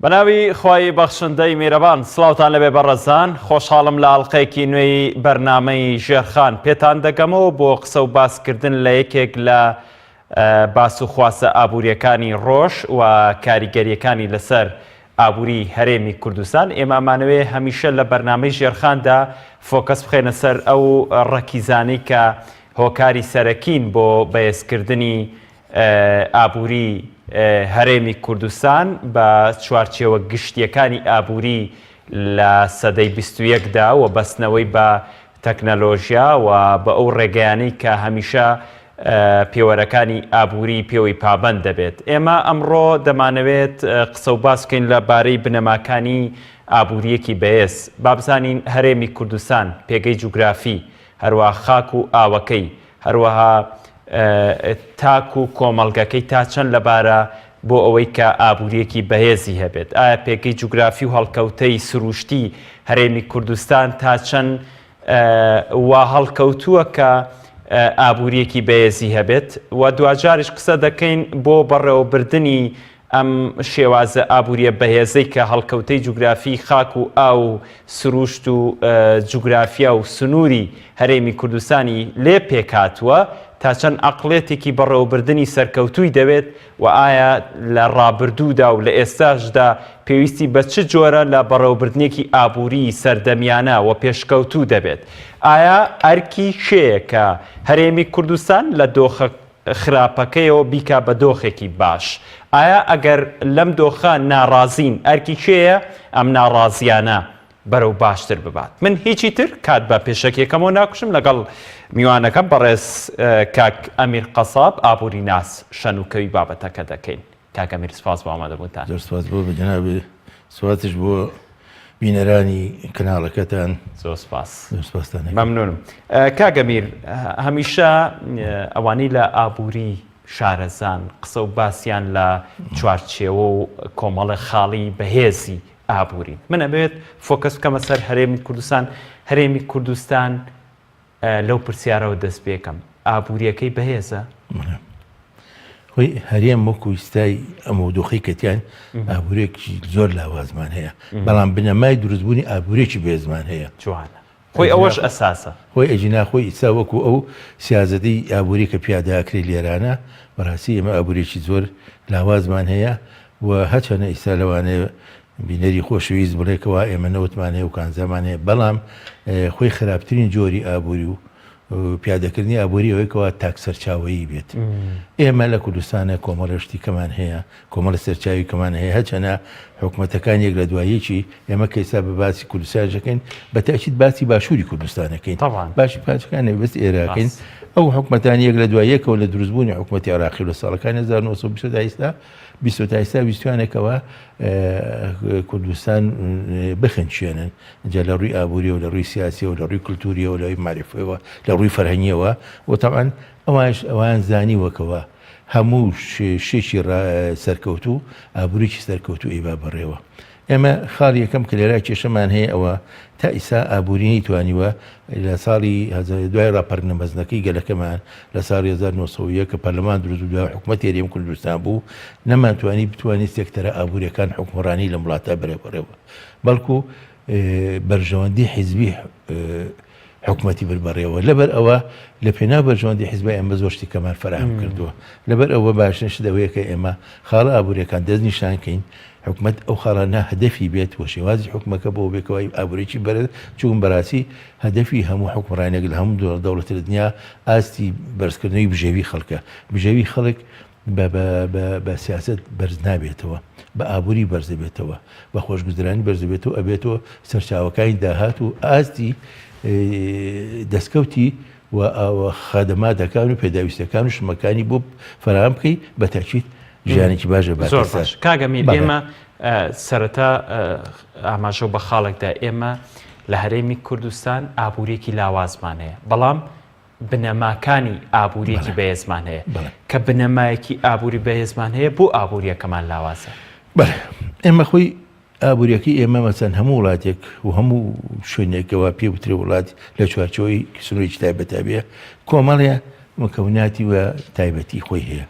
بەناوی خوای بەخشندەی میرەبان سڵاوتان لەبێ بەڕێزان خۆشحاڵم لە ئەڵلقەیەکی نوێی بەرنامەی ژێرخان پێتان دەگەمەوە بۆ قسە و باسکردن لە یەکێک لە باس و خواسە ئابووریەکانی ڕۆژ و کاریگەریەکانی لەسەر ئابووری هەرێمی کوردستان ئێمە ئەمانەوێ هەمیشە لە بەرنامەی ژێرخاندا focus بخەینە سەر ئەو ڕەکیزانەی کە هۆکاری سەرەکین بۆ بەهێزکردنی ئابووری هەرێمی کوردستان بە چوارچێوە گشتییەکانی ئابووری لە سەدەی 21 دا و بەستنەوەی بە تەکنەلۆژیا و بە ئەو ڕێگەیانەی کە هەمیشە پێوەرەکانی ئابووری پێوەی پابەند دەبێت. ئێمە ئەمڕۆ دەمانەوێت قسە و باس بکەین لە بارەی بنەماکانی ئابوورییەکی بەهێز. با بزانین هەرێمی کوردستان پێگەی جوگرافی، هەروەها خاک و ئاوەکەی، هەروەها تاک و کۆمەڵگەکەی تا چەند لەبارە بۆ ئەوەی کە ئابوورییەکی بەهێزی هەبێت؟ ئایا پێگەی جوگرافی و هەڵکەوتەی سرووشتی هەرێمی کوردستان تا چەند وا هەڵکەوتووە کە ئابوورییەکی بەهێزی هەبێت؟ و دواجاریش قسە دەکەین بۆ بەڕێوەبردنی ئەم شێوازە ئابوورییە بەهێزەی کە هەڵکەوتەی جوگرافیی خاک و ئاو و سرووشت و جوگرافیا و سنووری هەرێمی کوردستانی لێ پێکهاتووە، تا چەند عەقڵیەتێکی بەڕێوەبردنی سەرکەوتووی دەوێت و ئایا لە ڕابردوودا و لە ئێستاشدا پێویستی بە چ جۆرە لە بەڕێوەبردنێکی ئابووریی سەردەمیانە و پێشکەوتوو دەبێت؟ ئایا ئەرکی کێیە کە هەرێمی کوردستان لە دۆخە خراپەکەیەوە بیکا بە دۆخێکی باش؟ ئایا ئەگەر لەم دۆخە ناڕازین ئەرکی کێیە ئەم ناڕازیانە بەرەو باشتر ببات؟ من هیچی تر کات بە پێشەکیەکەمەوە ناکوژم لەگەڵ میوانەکەم بەڕێز کاک ئەمیر قەساب ئابووریناس شەنوکەوی بابەتەکە دەکەین. کاک ئەمیر سپاس بۆ ئامادەبوونتان. زۆر سپاس بۆ جەنابی سپاسیش بۆ بینەرانی کەناڵەکەتان. زۆر سپاس. زۆر سپاستان ئەکەم. مەمنونم. کاک ئەمیر هەمیشە ئەوانەی لە ئابووری شارەزان قسە و باسیان لە چوارچێوە و کۆمەڵە خاڵی بەهێزی ئابوورین. من ئەمەوێت focus بکەمە سەر هەرێمی کوردستان. هەرێمی کوردستان لەو پرسیارەوە دەست پێکەم ئابووریەکەی بەهێزە؟ خۆی هەرێم وەکو ئیستای ئەم و دۆخی کەتیان ئابوورێکی زۆر لاوازمان هەیە بەڵام بنەمای دروستبوونی ئابوورێکی بەهێزمان هەیە جوانە خۆی ئەوەش ئەساسە خۆی ئەجینا خۆی ئیستا وەکو ئەو سیازەتی ئابووری کە پیاداکرێ لێرانە بەڕاستی ئێمە ئابوورێکی زۆر لاوازمان هەیە و هەچەنە ئیستا لەوانەیە بینەری خۆشەویست بڵێ کەوا ئێمە نەوتمان هەیە و کانزامان هەیە بەڵام خۆی خراپترین جۆری ئابووری و پیادەکردنی ئابووری ئەوەی کەوا تاک سەرچاوەیی بێت ئێمە لە کوردستانە کۆمەڵە شتی کەمان هەیە کۆمەڵە سەرچاوی کەمان هەیە هەچەنە حکوومەتەکان یەک لە دوایەکی ئێمە کەیسا بە باسی کوردستان دەکەین بە تاکید باسی باشووری کوردستانەکەین باشی پارچەکان بەس ئێراکەین ئەو حکومەتان یەک لە دوای یەکەوە لە دروستبوونی حکوومەتی عراقی لە ساڵەکانی 1920 تا ئێستا 20 تا ئێستا ویستوانێکەوە کوردستان بخنچێنن جا لە ڕووی ئابووریەوە لە ڕووی سیاسیەوە لە ڕووی کلتوریەوە لە ڕووی مەعریفەوە لە ڕووی فەرهەنگیەوە و تەبعەن ئەوانش ئەوان زانیوەکەوە هەموو شتێکی سەرکەوتوو ئابووریی سەرکەوتوو ئەیبا بەڕێوە. ئێمە خاڵی یەکەم کە لێرا کێشەمان هەیە ئەوە تا ئیسا ئابووری نەیتوانیوە لە ساڵی دوای ڕاپەڕینە مەزنەکەی گەلەکەمان لە ساڵی 1901 کە پەرلەمان دروست بوو دوای حکومەتی هەرێم کوردستان بوو نەمانتوانی بتوانین سێکتەرە ئابووریەکان حوکمڕانی لەم وڵاتە بەرێ بەڕێوە بەڵکو بەرژەوەندی حیزبی حکومەتی بر بەڕێوە لەبەر ئەوە لە پێناو بەرژەوەندی حیزبە ئێمە زۆر شتی کەمان فەراهەم کردووە لەبەر ئەوە باشترین شت ئەوەیە کە ئێمە خاڵە ئابووریەکان دەست نیشان کەین حکومەت ئەو خاڵانە هەدەفی بێت و شێوازی حکومەکە بۆ بێکەوەی ئابووریی بەرز چون بەڕاستی هەدەفی هەموو حکومڕانێک لە هەموو دەوڵەتی لە دنیا ئاستی بەرزکردنەوەی بژێوی خەڵکە بژێوی خەڵک بە سیاسەت بەرز نابێتەوە، بە ئابووری بەرز دەبێتەوە، بە خۆشگوزرانی بەرز دەبێتەوە، ئەبێتەوە سەرچاوەکانی داهات و ئاستی دەستکەوتی و خەدەماتەکان و پێداویستەکان و شمەکانی بۆ فەراهەم بکەی بە تاکید ژیانێکی باش دەباتە زۆر سەر. باش کاک ئەمیر بەڵێ. ئێمە سەرەتا ئاماژەو بە خاڵێکدا ئێمە لە هەرێمی کوردستان ئابووریەکی لاوازمان هەیە بەڵام بنەماکانی ئابووریەکی بەهێزمان هەیە کە بنەمایەکی ئابووری بەهێزمان هەیە بۆ ئابووریەکەمان لاوازە؟ بەڵێ ئێمە خۆی ئابووریەکەی ئێمە مەسەن هەموو وڵاتێک و هەموو شوێنێکەوە پێ وترێ وڵات لە چوارچەوەی سنوورێکی تایبەتە بێ کۆمەڵێ مکەوناتی و تایبەتی خۆی هەیە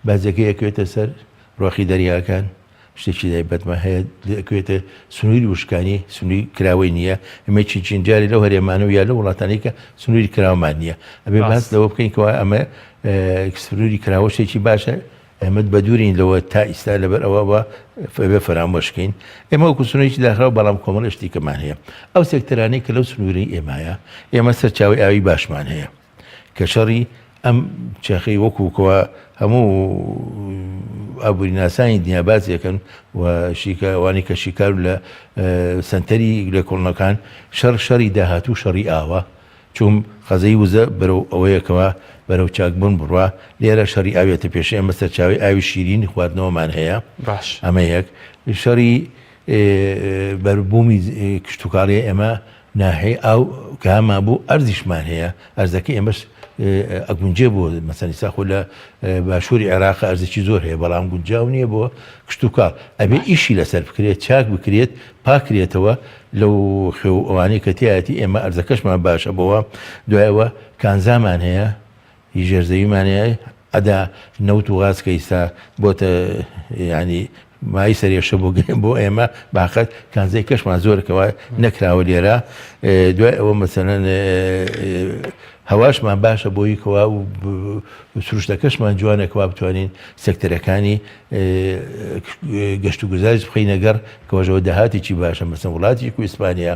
بازەکەی ئەکەوێتە سەر ڕۆخی دەریاکان. شتێکی تایبەتمان هەیە دەکەوێتە سنووری وشکانی سنووری کراوەی نییە ئەمە چین جارێ لەو هەرێمانە و یا لە وڵاتانی کە سنووری کراومان نییە ئەبێ باس لەوە بکەین کەوا ئەمە سنووری کراوە شتێکی باشە ئێمە بە دوورین لەوە تا ئیستا لەبەر ئەوە بە ئەبێ فەرامۆش کەین ئێمە وەکو سنوورێکی داخراو بەڵام کۆمەڵی شتی کەمان هەیە ئەو سێکتەرانەی کە لەو سنووری ئێمایە ئێمە سەرچاوی ئاوی باشمان هەیە کە شەڕی ئەم چەخەی وەکو کەوا هەموو ئابووریناسانی دنیا باسیەکەن و شیکە ئەوانەی کە شیکار لە سەنتەری لێکۆڵنەکان شەڕ شەڕی داهاتوو شەڕی ئاوە چوم خەزەی وزە بەرەو ئەوەیە کەوا بەرەو چاکبوون بڕوا لێرە شەڕی ئاوێتە پێشێ ئێمە سەرچاوەی ئاوی شیرین خواردنەوەمان هەیە باش ئەمە یەک شەڕی بەربوومی کشتوکاڵی ئێمە ناحیەی ئاو کە هەمان بوو ئەرزیشمان هەیە ئەرزەکەی ئێمەش ئەگونجێ بۆ مەسەن ئیستا خۆ لە باشووری عێراق ئەرزێکی زۆر هەیە بەڵام گونجاو نییە بۆ کشتوکاڵ ئەبێ ئیشی لەسەر بکرێت چاک بکرێت پاکرێتەوە لەو خێو ئەوانەی کە تیایەتی ئێمە ئەرزەکەشمان باشە بۆوە دوایەوە کانزامان هەیە هی ژێرزەویمان هەیە ئەدا نەوت و غاز کە ئیستا بۆتە ینی مای سەرێشە بۆ بۆ ئێمە باقەت کانزای کەشمان زۆرکەوە نەکراوە لێرە دوای ئەوە مەسەلەن هەواشمان باشە بۆی کەوا و سروشتەکەشمان جوانە کەوا بتوانین سێکتەرەکانی گەشت و گوزاریش بخەینە گەڕ کەوەژەوە داهاتێکی باشە مەسەن وڵاتێک و ئیسپانیا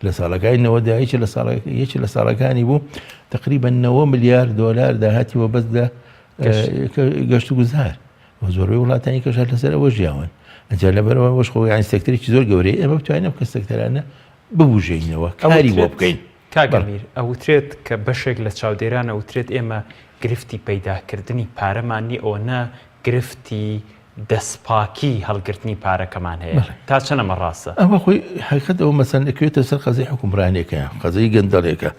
لە ساڵەکانی نەوەدا یەکێ لە ساڵ یەکێ لە ساڵەکانی بوو تقریبا 90 ملیار دۆلار داهاتی وە بەس لە گەشت و گوزار و زۆربەی وڵاتانی کەش هەر لەسەر ئەوە ژیاون ئەجا لەبەرەوە وەش خۆ یان سێکتەرێکی زۆر گەورەی ئێمە بتوانین کە سێکتەرانە ببوژێنەوە کاری بۆ بکەین. کاک ئەمیر ئەوترێت کە بەشێک لە چاودێران ئەوترێت ئێمە گرفتی پەیداکردنی پارەمان نیە ئەوەنە گرفتی دەستپاکی هەڵگرتنی پارەکەمان هەیە تا چەند ئەمە ڕاستە؟ ئەوە خۆی حقیقەت ئەوە مەسەن ئەکەوێتە سەر قەزیەی حوکمڕانیەکە قەزیەی گەندەڵێکە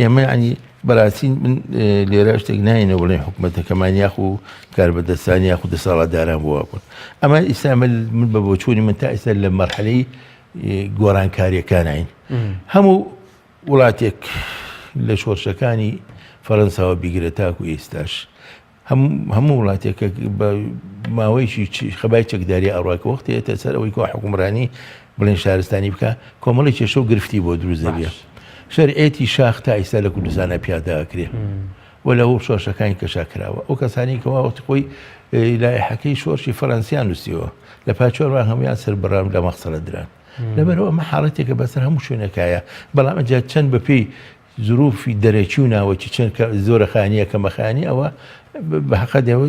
ئێمە یعنی بەڕاستی من لێرە شتێک ناینە بڵێن حکوومەتەکەمان یاخو کاربەدەستان یاخو دەسەڵاتداران بووە بوون ئەمە ئیستا من بە بۆچوونی من تا ئێستا لە مەرحەلەی گۆڕانکاریەکانین هەموو وڵاتێک لە شۆرشەکانی فەرەنساوە بیگرە تاکو ئێستاش هەموو وڵاتێک کە بە ماوەیەکی خەبای چەکداری ئەڕوا کە وەختی ئێتە سەر ئەوەی کە حکومڕانی بڵێن شارستانی بکە کۆمەڵی کێشە و گرفتی بۆ دروست دەبێ شەرعێتی شاخ تا ئیستا لە کوردستانە پیادە ئەکرێ و لە شۆرشەکانی کەشا کراوە ئەو کەسانی کەوا وەختی خۆی لایحەکەی شۆرشی فەرەنسیان نووسیوە لە پاچۆرمان هەمویان سەربڕان لە مەخسەرە دران لەبەرەوە ئەمە حاڵەتێکە بەسەر هەموو شوێنەکایە بەڵام ئەجا چەند بەپێی زروفی دەرەکی و ناوەکی چەند کە زۆرە خانیە کەمە خانی ئەوە بە حەقەت ئەوە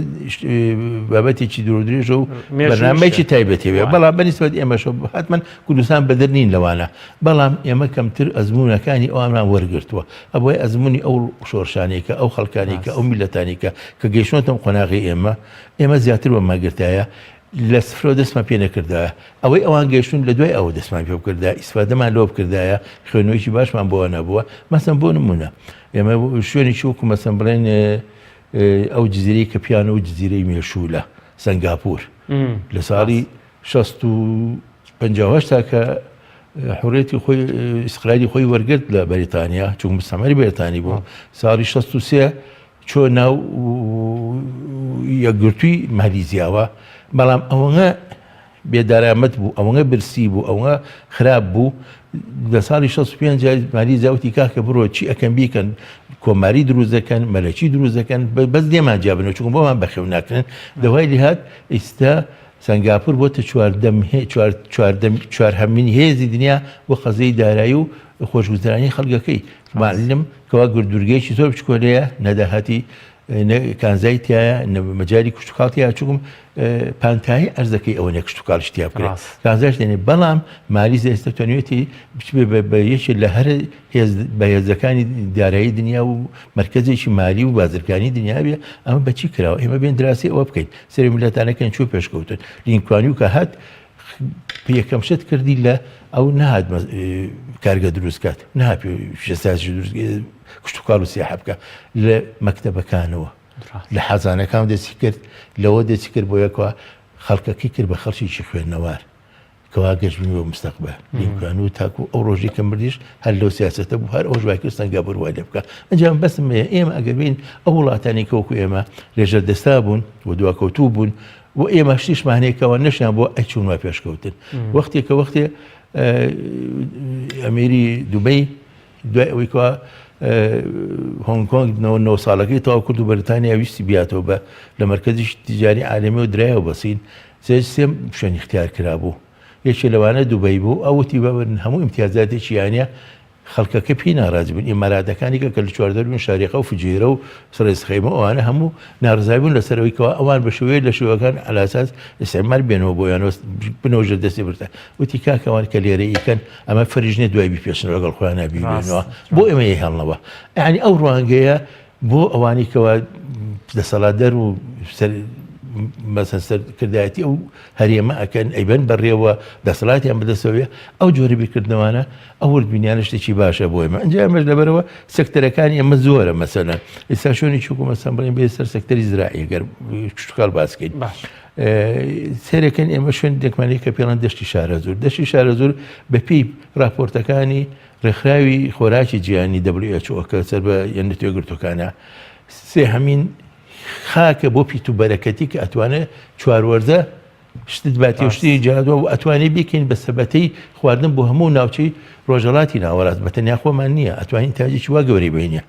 بابەتێکی دوور درێژە و بەرنامەیەکی تایبەتی بێ بەڵام بەنیسبەت ئێمەشەوە حتمما کوردستان بەدەر نین لەوانە بەڵام ئێمە کەمتر ئەزموونەکانی ئەوانمان وەرگرتووە ئەبوای ئەزموونی ئەو شۆرشانەی کە ئەو خەڵکانی کە ئەو میلەتانی کە کە گەیشتونەتە ئەم قۆناغی ئێمە ئێمە زیاتر وەرمانگرتایە لە سفرەوە دەستمان پێ نەکردایە ئەوەی ئەوان گەیشتون لە دوای ئەوە دەستمان پێ بکردایە ئیسفادەمان لەوە بکردایە خوێندنەوەیەکی باشمان بۆ نەبووە مەسەن بۆ نمونە ئێمە شوێنێکی وەکو مەسەن بڵێن ئەو جزیرەی کە پیانە و جزیرەی مێشوولە سنگاپور لە ساڵی 58 تا کە حڕێتی خۆی ئیسقلالی خۆی وەرگرت لە بەریتانیا چون مستعمری بەریتانی بوو ساڵی 63 چۆ ناو یەکگرتووی مالیزیاوە، بەڵام ئەوەنە بێدەرامەت بوو، ئەوەنە برسی بوو، ئەوەنە خراپ بوو، لە ساڵی 65 مالیزیا وتی کاکە بڕۆ چی ئەکەن بیکەن، کۆماری دروست دەکەن، مەلەکی دروست دەکەن، بەس لێمان جیا بنەوە، چونکە بۆمان بەخێو ناکرێن. دەوای لێهات ئیستا سەنگاپور بۆتە چوارهەمین هێزی دنیا بۆ قەزیەی دارایی و خۆشگوزەرانی خەڵکەکەی. معلم کەوا دوورگەیەکی زۆر بچکۆلەیە نە داهاتی نە کانزای تایە نە مەجای کشتتوکاڵ تیا چکم پانتایی ئەرزەکەی ئەوە نە کشتتوکاڵش تیا بکرێت کانزاش دێنێ بەڵام مالیزیا ئێستا توانیوێتی بچێ بە یەکێ لە هەر هێز بەهێزەکانی دارایی دنیا و مرکزێکی مالی و بازرگانی دنیا بێ ئەمە بەچی کراوە ئێمە بێن دراسی ئەوە بکەین سەری میلەتانەکەن چۆ پێشکەوتن لینکوانی و کە هات یەکەم شت کردی لە ئەو نهات کارگە دروست کات نهات پیشەسازی دروست کشتتوکاڵ و سیاحە بکە لە مەکتەبەکانەوە لە حەزانەکان دەستی کرد لەوە دەستی کرد بۆ یەکەوە خەڵکەکەی کرد بە خەڵکێکی خوێندنەوار کەوا گەشبین بۆ مستەقبل لینکوان و تاکو ئەو ڕۆژی کە مردیش هەر لەو سیاسەتە بوو هەر ئەوش وای کرد سەنگاپور وای لێ بکە ئەنجام بەسم هەیە ئێمە ئەگەر بین ئەو وڵاتانی کە وەکو ئێمە لەژێر دەستا بوون و دواکەوتوو بوون. و ئێمە شتیشمان هەیە کەوا نەشیان بۆ ئەی چوون وا پێشکەوتن وەختێ کە وەختێ ئەمیری دوبەی دوای ئەوەی کەوا هۆنگ کۆنگ نەوە ساڵەکەی تەواو کرد و بەریتانیا ویستی بیاتەوە بە لە مەرکەزی تیجاری عالەمی و درایەوە بەسین سێ سێ شوێن اختیار کرابوو یەکێ لەوانە دوبەی بوو ئەو وتی بابە هەموو ئیمتیازاتێکی یانە خەڵکەکە پێی ناڕازی بوون، ئیماراتەکانی کە کە لە چواردەور بوون شاریقە و فجیرە و سڕێز خەیمە و ئەوانە هەموو ناڕەزای بوون لەسەر ئەوەی کەوا ئەوان بە شێوەیەک لە شێوەکان عەلاساس ئیستعمار بێنەوە بۆیان و بنەوە ژێر دەستی بریتانیا. وتی کاکە ئەوان کە لێرە ئیکەن ئەمە فەرج نییە دوای بیپێچنەوە لەگەڵ خۆیانا بیبێنەوە بۆ ئێمە ئەیهێڵنەوە. یەعنی ئەو ڕوانگەیە بۆ ئەوانەی کەوا دەسەڵاتدار و سەر مەسەن سەرکردایەتی ئەو هەرێمە ئەکەن ئەیبەن بەڕێوە دەسەڵاتیان بەدەستەوەیە ئەو جۆرە بیرکردنەوانە ئەو وردبینیانە شتێکی باشە بۆ ئێمە ئەنجا ئێمەش لەبەرەوە سێکتەرەکانی ئێمە زۆرە مەسەلەن ئێستا شوێنی چووکو مەسەن بڵێن بێ سەر سێکتەری زراعی گەر کشتوکاڵ باسکەین باش سەیرەکەن ئێمە شوێن دێکمانی کە پێڵەن دەشتی شارەزوور دەشتی شارەزوور بەپێی راپۆرتەکانی ڕێکخراوی خۆراکی جیهانی WHO کە سەر بە نەتەوە یەکگرتووەکانە، سێهەمین خاکە بۆ پیت و بەرەکەتی کە ئەتوانێت چواروەرزە شتت باتێ و شتی جیاوە و ئەتوانێت بیکەین بە سەبەتەی خواردن بۆ هەموو ناوچەی ڕۆژهەڵاتی ناوەڕاست بە تەنیا خۆمان نییە ئەتوانین تاجێکی وا گەورەی بینە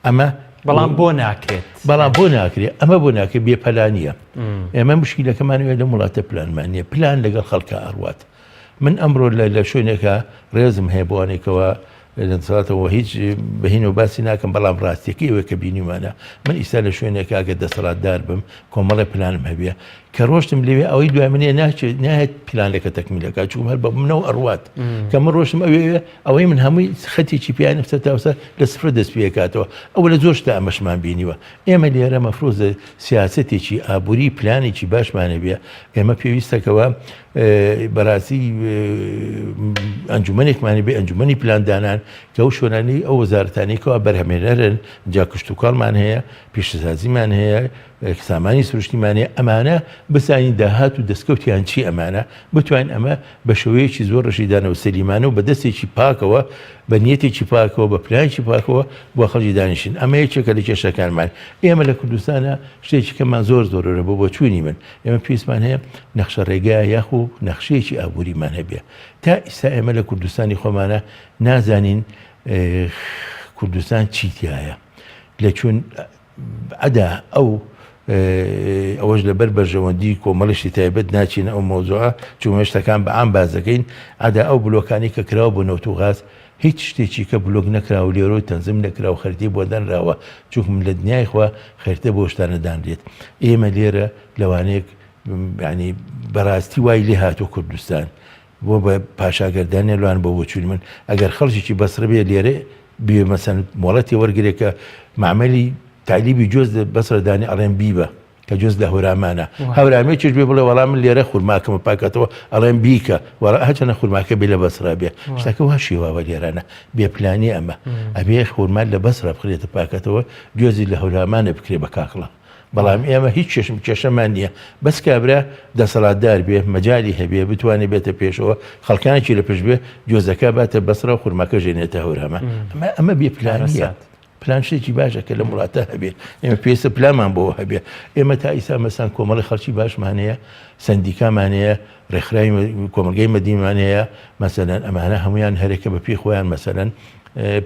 ئەمە بەڵام بۆ ناکرێت بەڵام بۆ ناکرێت ئەمە بۆ ناکرێت بێ پلانیە ئێمە مشکیلەکەمان وێ لەم وڵاتە پلانمان نییە پلان لەگەڵ خەڵکە ئەڕوات من ئەمڕۆ لە لە شوێنێکا ڕێزم هەیە بۆ ئەوانەی کەوا لە دەسەڵاتەوە هیچ بەهین و باسی ناکەم بەڵام ڕاستیەکەی ئەوەیە کە بینیومانە من ئیستا لە شوێنێکا گەر دەسەڵاتدار بم کۆمەڵێ پلانم هەبێ کە ڕۆشتم لەوێ ئەوەی دوای منێ ناچێت نایەت پلانەکە تەکمیلەکە چونکە هەر بە منەوە ئەڕوات کە من ڕۆشتم ئەوێ ئەوەی من هەمووی خەتێکی پیانم سەر تاوسە لە سفر دەست پێکاتەوە ئەوە لە زۆر شتە ئەمەشمان بینیوە ئێمە لێرە مەفروزە سیاسەتێکی ئابووری پلانێکی باشمان هەبێ ئێمە پێویستەکەوە بەڕاستی ئەنجومەنێکمان بێ ئەنجومەنی پلاندانان کە ئەو شوێنانەی ئەو وەزارەتانەی کەوا بەرهەمێنەرن جا کشتوکاڵمان هەیە پیشەسازیمان هەیە سامانی سروشتیمان هەیە ئەمانە بزانین داهات و دەستکەوتیان چی ئەمانە بتوانین ئەمە بە شێوەیەکی زۆر ڕەشیدانە و سەلیمانە و بە دەستێکی پاکەوە بە نیەتێکی پاکەوە بە پلانێکی پاکەوە بۆ خەڵکی دانیشن ئەمە یەکێکە لە کێشەکانمان ئێمە لە کوردستانە شتێکی کەمان زۆر زۆرە بۆ بۆچوونی من ئێمە پێویستمان هەیە نەخشە ڕێگا یاخو نەخشەیەکی ئابووریمان هەبێ تا ئیستا ئێمە لە کوردستانی خۆمانە نازانین کوردستان چی تایە لە چون ئەدا ئەو ئەوەش لەبەر بەرژەوەندی کۆمەڵشی تایبەت ناچینە ئەو مۆزوعە چون شتەکان بە عام باس دەکەین ئەدا ئەو بلۆکانی کە کراوە بۆ نەوت و غاز هیچ شتێکی کە بلۆک نەکراوە لێرۆ تەنزم نەکراوە خەرتەی بۆ دانراوە چونکم لە دنیای خوا خەرتە بۆ شتانە دانرێت ئێمە لێرە لەوانەیەک ینی بەڕاستی وای لێ هاتوو کوردستان بۆ بە پاشاگەردانە لەوان بۆ بۆچوونی من ئەگەر خەڵکێکی بەسرە بێ لێرە بێ مەسەن مۆڵەتی وەرگرێ کە معمەلی تالیبی جۆز بەسرە دانی ئەڵێن بیبە کە جۆز لە هەورامانە هەورامیەکیش بێ بڵێ وەڵا من لێرە خورماکەمە پاکەتەوە ئەڵێن بیکە وەڵا هەچەنە خورماکە بێ لە بەسرا بێ شتەکە وا شێواوە لێرانە بێ پلانی ئەمە ئەبێ خورما لە بەسرا بخرێتە پاکەتەوە گوێزی لە هەورامانە بکرێ بە کاکڵە بەڵام ئێمە هیچ کێشم کێشەمان نییە بەس کابرا دەسەڵاتدار بێ مەجای هەبێ بتوانێ بێتە پێشەوە خەڵکانێکی لە پشت بێ گوێزەکە باتە بەسرا و خورماکە ژێنێتە هەورامە ئەمە ئەمە بێ پلانیە پلان شتێکی باشە کە لەم وڵاتە هەبێ ئێمە پێویستە پلانمان بۆ هەبێ ئێمە تا ئیسا مەسان کۆمەڵی خەڵکی باشمان هەیە سندیکامان هەیە ڕێکخراوی کۆمەلگەی مەدیمان هەیە مەسەلەن ئەمانە هەمویان هەرێکە بە پێی خۆیان مەسەلەن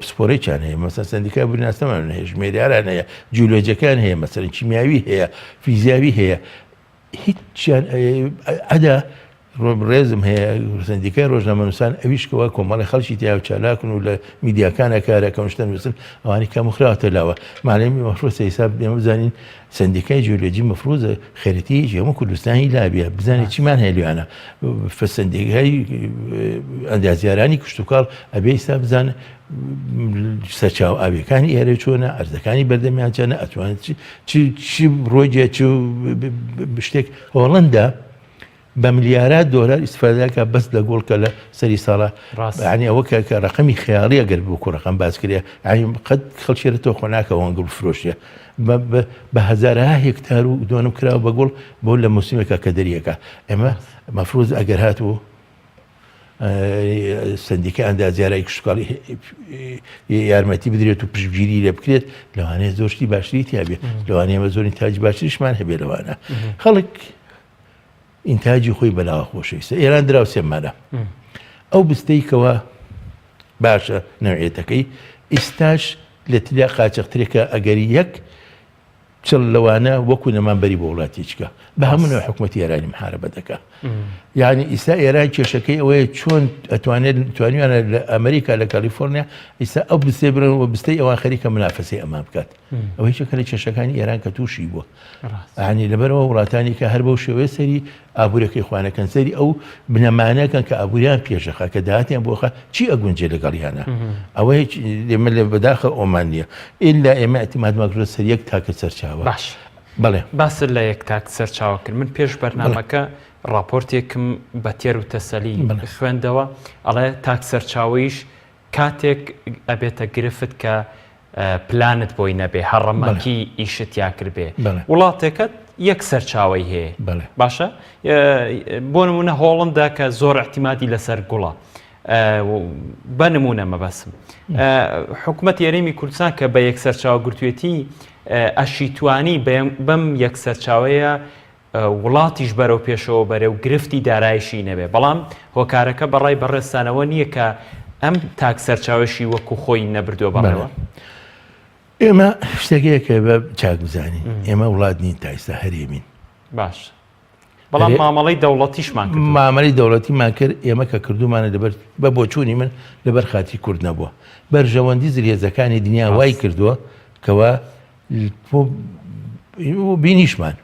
پسپۆرێکیان هەیە مەسەن سندیکای بناسەمان هەیە ژمێریاران هەیە جیولۆجەکان هەیە مەسەلەن کیمیاوی هەیە فیزیاوی هەیە هیچیان ئەدا ڕێزم هەیە سندیکای ڕۆژنامەنووسان ئەویش کەوا کۆمەڵی خەڵکی تیا و چالاکن و لە میدیاکانە کارەکەن شتە نووسن ئەوانی کەم خراوەتە لاوە مالەمی مەفروسە حساب ئێمە بزانین سندیکای جیولۆجی مەفروزە خەریتەیەکی هەموو کوردستانی لابێ بزانین چیمان هەیە لێیانە سندیکای ئەندازیارانی کشتوکاڵ ئەبێ ئیستا بزان سەرچاوە ئاویەکانی ئێرە چۆنە ئەرزەکانی بەردەمیان چەنە ئەتوانێت چی ڕۆژێ چ شتێک هۆڵندا بە ملیارات دۆلار ئیسفادەکە بەس لە گۆڵ کە لە سەری ساڵە ڕاستانی ئەوە کە کە ڕقمی خەیاڵیە گەر بۆ ڕقم باس کرێ ینی قەت خەڵکی تۆ خۆ ناکە وەنگڵ فرۆشیە بە هەزارها هێکتار و دۆنم کراوە بە گوڵ بۆ لە موسیمێکە کە دەریەکە ئێمە مەفروز ئەگەر هاتوو سندیکای ئەندازیارای کشتوکاڵی یارمەتی بدرێت و پشتگیری لێ بکرێت لەوانەیە زۆر شتی باشتری تیا بێ لەوانەیە بە زۆری تاج باشتریشمان هەبێ لەوانە خەڵک. ئینتاجی خۆی بەلاوە خۆشەویستە ئێران دراوسێمانە ئەو بستەی کەوا باشە نەوعێتەکەی ئیستاش لە تریا قاچەخترێکە ئەگەر یەک چڵ لەوانە وەکو نەمان بەری بۆ وڵاتی چکە بە هەموو نوع حکومەتی ئێرانی محاربە دەکا یعنی ئیستا ئێران کێشەکەی ئەوەیە چۆن ئەتوانێت توانیانە لە ئەمریکا لە کالیفۆرنیا ئیستا ئەو بستێ برن و بستەی ئەوان خەریکە منافەسەی ئەمان بکات ئەوە هیچێکە لە کێشەکانی ئێران کە تووشی بووە ینی لەبەرەوە وڵاتانی کە هەر بەو شێوەیە سەری ئابوورەکەی خوانەکەن سەری ئەو بنەمانەکەن کە ئابووریان پێشەخە کە داهاتیان بۆخە چی ئەگونجێ لەگەڵیانە ئەوە هیچ ئێمە لە بەداخە ئۆمان نییە ئللا ئێمە اعتمادمان کردووە سەر یەک تاکە سەرچاوە باش بەڵێ باست لە یەک تاک سەرچاوە کرد من پێش بەرنامەکە ڕاپۆرتێکم بە تێر و تەسەلی خوێندەوە ئەڵێ تاک سەرچاوەیش کاتێک ئەبێتە گرفت کە پلانت بۆی نەبێ هەڕەمەکی ئیشت تیا کردبێ وڵاتێکت یەک سەرچاوەی هەیە باشە بۆ نمونە هۆڵندا کە زۆر احتیمادی لەسەر گوڵە بە نمونە مەبەسم حکوومەت یاریمی کوردستان کە بە یەک سەرچاوە گرتوێتی ئەشیتوانی بەم یەک سەرچاوەیە وڵاتیش بەرەو پێشەوە بەرێ و گرفتی دارایشی نەبێ، بەڵام هۆکارەکە بە ڕای بەڕێزتانەوە نییە کە ئەم تاک سەرچاوەشی وەکو خۆی نەبردووە بەڕێوە؟ ئێمە شتێک هەیە کە بە چاک بزانین ئێمە وڵات نین تا ئیستا هەرێمین. باش بەڵام مامەڵەی دەوڵەتیشمان کرد. مامەلەی دەوڵەتیمان کرد ئێمە کە کردومانە لەبەر بە بۆچوونی من لەبەر خاتری کورد نەبووە بەرژەوەندی زلهێزەکانی دنیا وای کردووە کەوا بینیشمان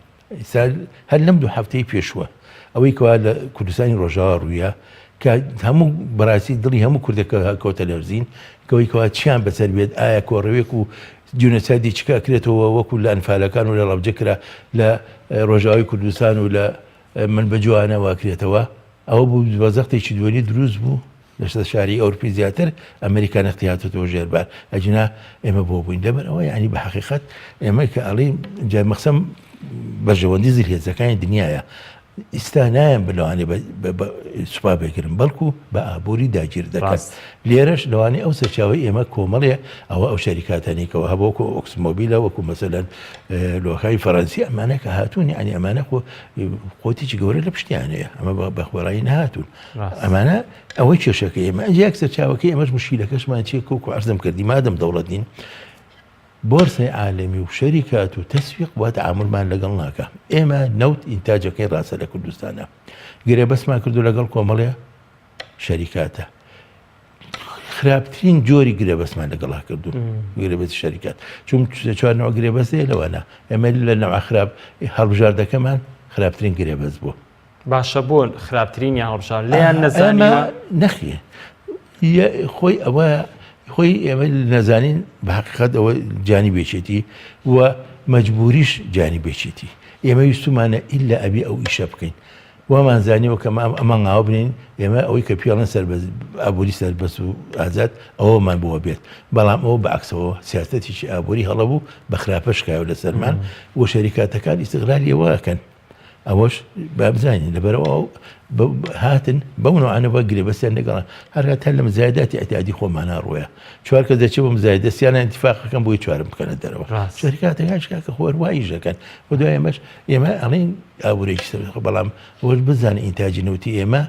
هەر لەم دوو هەفتەی پێشووە ئەوەی کەوا لە کوردستانی ڕۆژاوا ڕوویە کە هەموو بەڕاستی دڵی هەموو کوردەکە کەوتە لەرزین کەوەی کەوا چیان بەسەر بێت ئایا کۆڕەوێک و جینۆسایدی چکە ئەکرێتەوە وەکو لە ئەنفالەکان و لە ڕەبجە کرا لە ڕۆژاوای کوردستان و لە من بە جوانەوە کرێتەوە ئەوە بوو بە زەختێکی دووەلی دروست بوو لەسەر شاری ئەورپی زیاتر ئەمریکا نەختی هاتۆتەوە ژێر بار ئەجینا ئێمە بۆ بووین لەبەر ئەوە یعنی بە حقیقت ئێمە کە ئەڵێین جا مەخسەم بەرژەوەندی زلهێزەکانی دنیاە ئیستا نایەن بلوانێ سوپا بگرن بەڵکو بە ئابووری داگیر دەکات لێرەش لەوانەیە ئەو سەرچاوەی ئێمە کۆمەڵێ ئەوە ئەو شەریکاتانی کەەوە هەبوو وەکو ئۆکسمۆبیلە وەکو مەسەلەن لۆخای فەرەنسی ئەمانە کە هاتوون یعنی ئەمانە خۆ قوتێکی گەورە لە پشتیان هەیە ئەمە بە خۆڕایی نەهاتوون ئەمانە ئەوەی کێشەکە ئێمە ئەنج یەک سەرچاوەکەی ئێمەش مشکیلەکەشمان چیە کۆکو عەرزم کردی مادەم دەوڵەت نین بۆرسەی عالەمی و شەریکات و تەسویق وا تەعامولمان لەگەڵ ناکا ئێمە نەوت ئینتاجەکەی ڕاستە لە کوردستانە گرێبەستمان کردو لەگەڵ کۆمەڵێ شەریکاتە خراپترین جۆری گرێبەستمان لەگەڵا کردو گرێبەستی شەریکات چون چوار نوع گرێبەست هەیە لەوانە ئێمە لە نەوە خراپ هەڵبژاردەکەمان خراپترین گرێبەست بوو باشە بۆ خراپترینیان هەڵبژارد لێیان نەزانیوە؟ نەخێ خۆی ئەوە خۆی ئێمە نەزانین بە حقیقەت ئەوە جانی بێچێتی و مەجبوریش جانی بێچێتی ئێمە ویستومانە ئیلا ئەبی ئەو ئیشە بکەین وامان زانیوە کە ئەمان ئاوە بنین ئێمە ئەوەی کە پێڵن سەر ئابووری سەربەست و ئازاد ئەوەمان بۆ بێت بەڵام ئەوە بەعکسەوە سیاستێکی ئابووری هەڵە بوو بە خراپە شکایە لەسەرمان و شەریکاتەکان ئیستغلالی ئەوە ئەکەن ئەوەش با بزانین لەبەرئەوە ئەو هاتن بەو نوعانە بە گرێبەستیان لەگەڵ هەرکات هەر لە مزایداتی ئیعتیادی خۆمانە ڕۆیە چوار کەس دەچێت بۆ مزایدە سیانە ئینتیفاقەکەن بۆی چوارم بکەنە دەرەوە شەریکاتەکان کاکە خۆر وایش دەکەن و دوای ئێمەش ئێمە ئەڵێن ئابوورێکی سەربەخۆ بەڵام ئەوەش بزانین ئینتاجی نەوتی ئێمە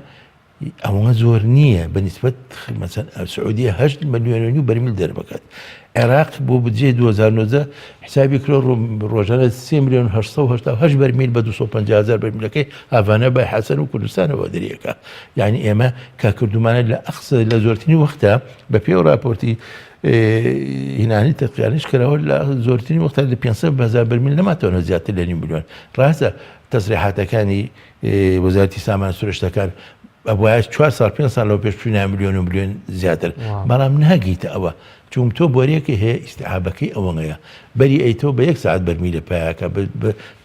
ئەوەنە زۆر نییە بە نیسبەت مەسەن سعودیە 8 ملیۆن و نیو بەرمیل دەربکات عێراق بۆ بودجەی 2019 حسابی کرۆ ڕۆژانە 3 ملیۆن 888 بەرمیل بە 250 هزار بەرمیلەکەی هاڤانە بای حەسەن و کوردستانەوە دەریەکە یعنی ئێمە کە کردومانە لە ئەقسە لە زۆرترین وەختە بە پێ و راپۆرتی هینانی تەقیانش کراوە لە زۆرترین وەختە لە 500 هزار بەرمیل نەماتەوە زیاتر لە نیو ملیۆن ڕاستە تەسریحاتەکانی وەزارەتی سامان سروشتەکان ئەبوایە چوار ساڵ پێنج ساڵ لەوە پێش بچوینایە ملیۆن و ملیۆن زیاتر بەڵام ناگەیتە ئەوە چون تۆ بۆریەکە هەیە ئیستیعابەکەی ئەوەنەیە بەری ئەی تۆ بە یەک ساعت بەرمیلە پایەکە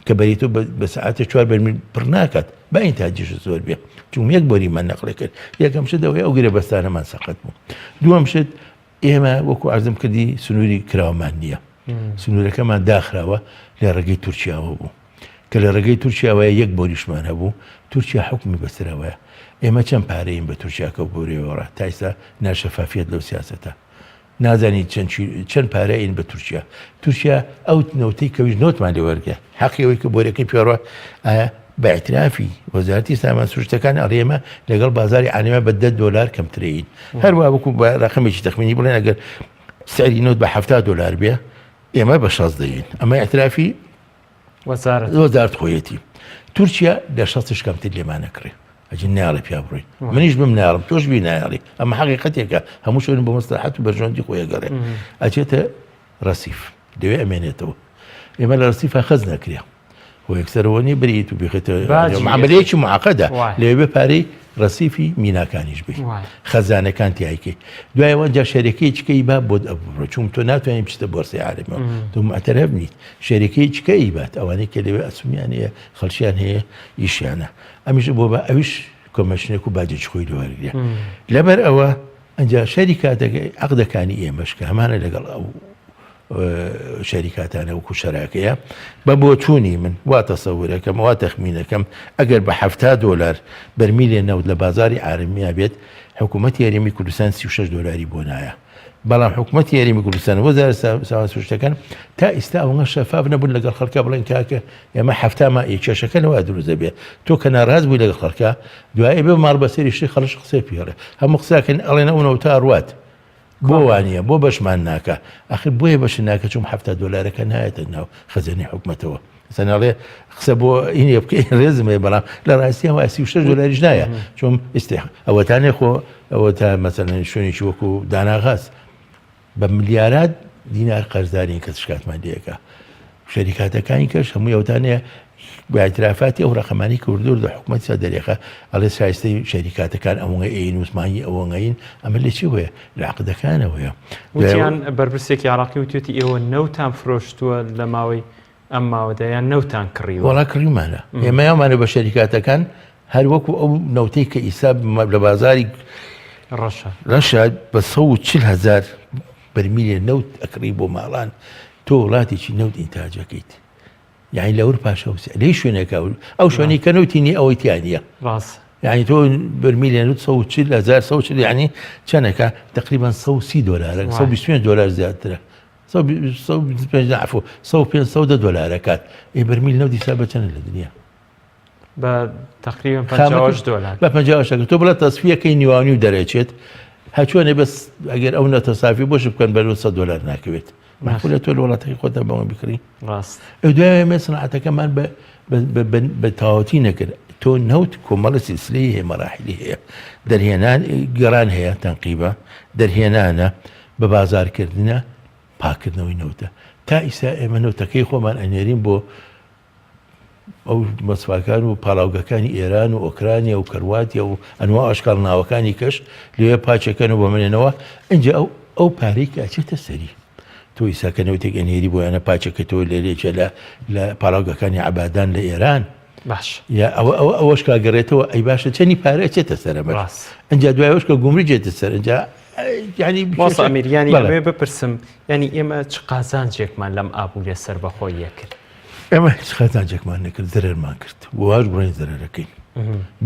کە بەری تۆ بە ساعتێ چوار بەرمیل پڕ ناکات با ئینتاجیش زۆر بێ چون یەک بۆریمان نەقلێ کرد یەکەم شت ئەوەیە ئەو گرێبەستانەمان سەقەت بوو دووەم شت ئێمە وەکو عەرزم کردی سنووری کراوەمان نییە سنوورەکەمان داخراوە لە ڕێگەی تورکیاوە بوو کە لە ڕێگەی تورکیاوەیە یەک بۆریشمان هەبوو تورکیا حکومی بەسەرەوەیە ئێمە چەند پارەین بە تورکیاکە و بۆرێوەڕە تا ئیستا ناشەفافیەت لەو سیاسەتە نازانی چەند چەند پارەین بە تورکیا تورکیا ئەو نەوتەی کەویش نەوتمان لێ وەرگە حەقی ئەوەی کە بۆرەکەی پێڕوە ئایا. بە ئیعترافی وەزارەتی سامان سروشتەکان ئەڵێ ئێمە لەگەڵ بازاری عالەمە بە دە دۆلار کەمترین هەروە وەکو بە ڕقمێکی تەخمینی بڵێن ئەگەر سعری نەوت بە 70 دۆلار بێ ئێمە بە 60 دەین ئەمە ئیعترافی وەزارەت خۆیەتی تورکیا لە شەستش کەمتر لێمان نەکڕێ ئەجی ناڵێ پیا بڕۆین منیش بم ناڵم تۆش بی نایڵی ئەمە حقیقەتێکە هەموو شوێن بۆ مەسلحەت و بەرژەوەندی خۆی گەڕێ ئەچێتە ڕەسیف لەوێ ئەمێنێتەوە ئێمە لە ڕەسیفا خەز نەکرێ خۆ یەکسەرەوە نیە بریت و بخێتە عملیەکی معقدە لەوێ پارەی ڕەسیفی میناکانیش بی خەزانەکان تیایکەی دوای ئەوە جا شەرەکەی چکەی با بۆت ئەبڕۆ چون تۆ ناتوانانی بچتە بۆرسەی عالەمەوە تۆ معتەرەف نیت شەرەکەی چکەی بات ئەوانەی کە لەوێ ئەسومیان هەیە خەڵکیان هەیە ئیشیانە ئەمیش بۆ بە ئەویش کۆمەشنێک و باجێکی خۆی لەوەرگە لەبەر ئەوە ئەجا شەریکاتەکە عقدەکانی ئێمەش کە هەمانە لەگەڵ ئەو شەریکاتانە وەکو شەراکەیە بە بۆچوونی من وا تەسەورەکەم وا تەخمینەکەم ئەگەر بە 70 دۆلار بەرمیلێ نەوت لە بازاری عالەمیا بێت حکوومەتی هەرێمی کوردستان 36 دۆلاری بۆ نایە بەڵام حکوومەتی هەرێمی کوردستان وەزارەت سامان سروشتەکان تا ئیستا ئەوەنە شەفاف نەبوون لەگەڵ خەڵکە بڵێن کاکە ئێمە هەفتاما ئی کێشەکە لەوە دروست دەبێت تۆ کە ناڕاز بووی لەگەڵ خەڵکە دوایی بێ ماڵ بەسەری شتی خەڵش قسەی پێڵێ هەموو قساکەن ئەڵێن ئەو نەوتە ئەڕوات بۆ وانە بۆ بەشمان ناکە ئەخر بۆیە بەش ناکە چوم هەفتا دۆلارەکە نایەتە ناو خەزێنەی حکومەتەوە سەناڵێ قسە بۆ ئینێ بکەین ڕێزم هەیە بەڵام لە ڕاستیەوە 36 دۆلاریش نایە چۆن ئیستی ئەوەتانێ خۆ ئەوە تا مەسەلەن شوێنێکی وەکو داناغاز بە ملیارات دینار قەرزارین کە شکاتمان لێکە شەریکاتەکانی کەش هەمووی ئەوتانەیە بە ئیعترافاتی ئەو ڕەقەمانەی کە وردە وردە حکومەت سا دەرێخە ئەڵێ شایستەی شەریکاتەکان ئەوەنگە ئەین و مانگی ئەوەنگەین ئەمە لە چی هۆیە لە عەقدەکانەوەیە. وتیان بەرپرسێکی عێراقی وتوێتی ئێوە نەوتان فرۆشتووە لە ماوەی ئەم ماوەدا یان نەوتان کڕیوە؟ وەڵا کڕیومانە ئێمە یاومانە بە شەریکاتەکان هەر وەکو ئەو نەوتەی کە ئیسا لە بازاری ڕەشە ڕەشە بە 140 هەزار بەرمیلێ نەوت ئەکڕی بۆ ماڵان تۆ وڵاتێکی نەوت ئینتاجەکەیت یعنی لە ئەوروپاشە لەی شوێنێکە ئەو شوێنی کە نەوتی نیە ئەوەی تیا نییە ڕاست یعنی تۆ بەرمیلێ نەوت 140 هەزار 140 یعنی چەندەکە تقریبا 130 دۆلارە 125 دۆلار زیاترە 125 عفو 105 110 دۆلارەکات ئێ بەرمیل نەوت دیسا بە چەند لە دنیا بە تقریبا 58 دۆلار بە 58 تۆ بڵێ تەسفیەکەی نیوانی و دەرەچێت هەچۆنێ بەس ئەگەر ئەو نەتە سافی بۆش بکەن بەرەو 100 دۆلار ناکەوێت مەحفولە تۆ لە وڵاتەکەی خۆتە بەوە بکڕی ڕاست ئەو دوای ئێمە سنعەتەکەمان بە بە تەواوەتی نەکرد تۆ نەوت کۆمەڵە سلسلەی هەیە مەراحلی هەیە دەرهێنان گەڕان هەیە تەنقیبە دەرهێنانە بە بازارکردنە پاکردنەوەی نەوتە تا ئیسا ئێمە نەوتەکەی خۆمان ئەنێرین بۆ ئەو مەسفاکان و پاڵاوگەکانی ئێران و ئۆکرانیا و کەرواتیا و ئەنوا ئەشکاڵ ناوەکانی کەش لەوێ پاچەکەن و بەمنێنەوە ئینجا ئەو ئەو پارەی کە ئەچێتە سەری تۆ ئیسا کە نەوتێک ئەنێری بۆیانە پاچەکەتەوە لێرێکە لە لە پاڵاوگەکانی عەبادان لە ئێران باش یا ئەوە ئەوە ئەوەش کا گەڕێتەوە ئەی باشە چەنی پارە ئەچێتە سەر ئەمەش ڕاست. ئینجا دوای ئەوەش کە گومرگ جێتە سەر ئینجا یعنی مامۆستا ئەمیر یانی بەڵێ. ئەمەوێ بپرسم یانی ئێمە چ قازانجێکمان لەم ئابووریە سەربەخۆییە کرد؟ ئێمە هیچ قازانجێکمان نەکرد زەرەرمان کرد و واش بڕۆین زەرەرەکەین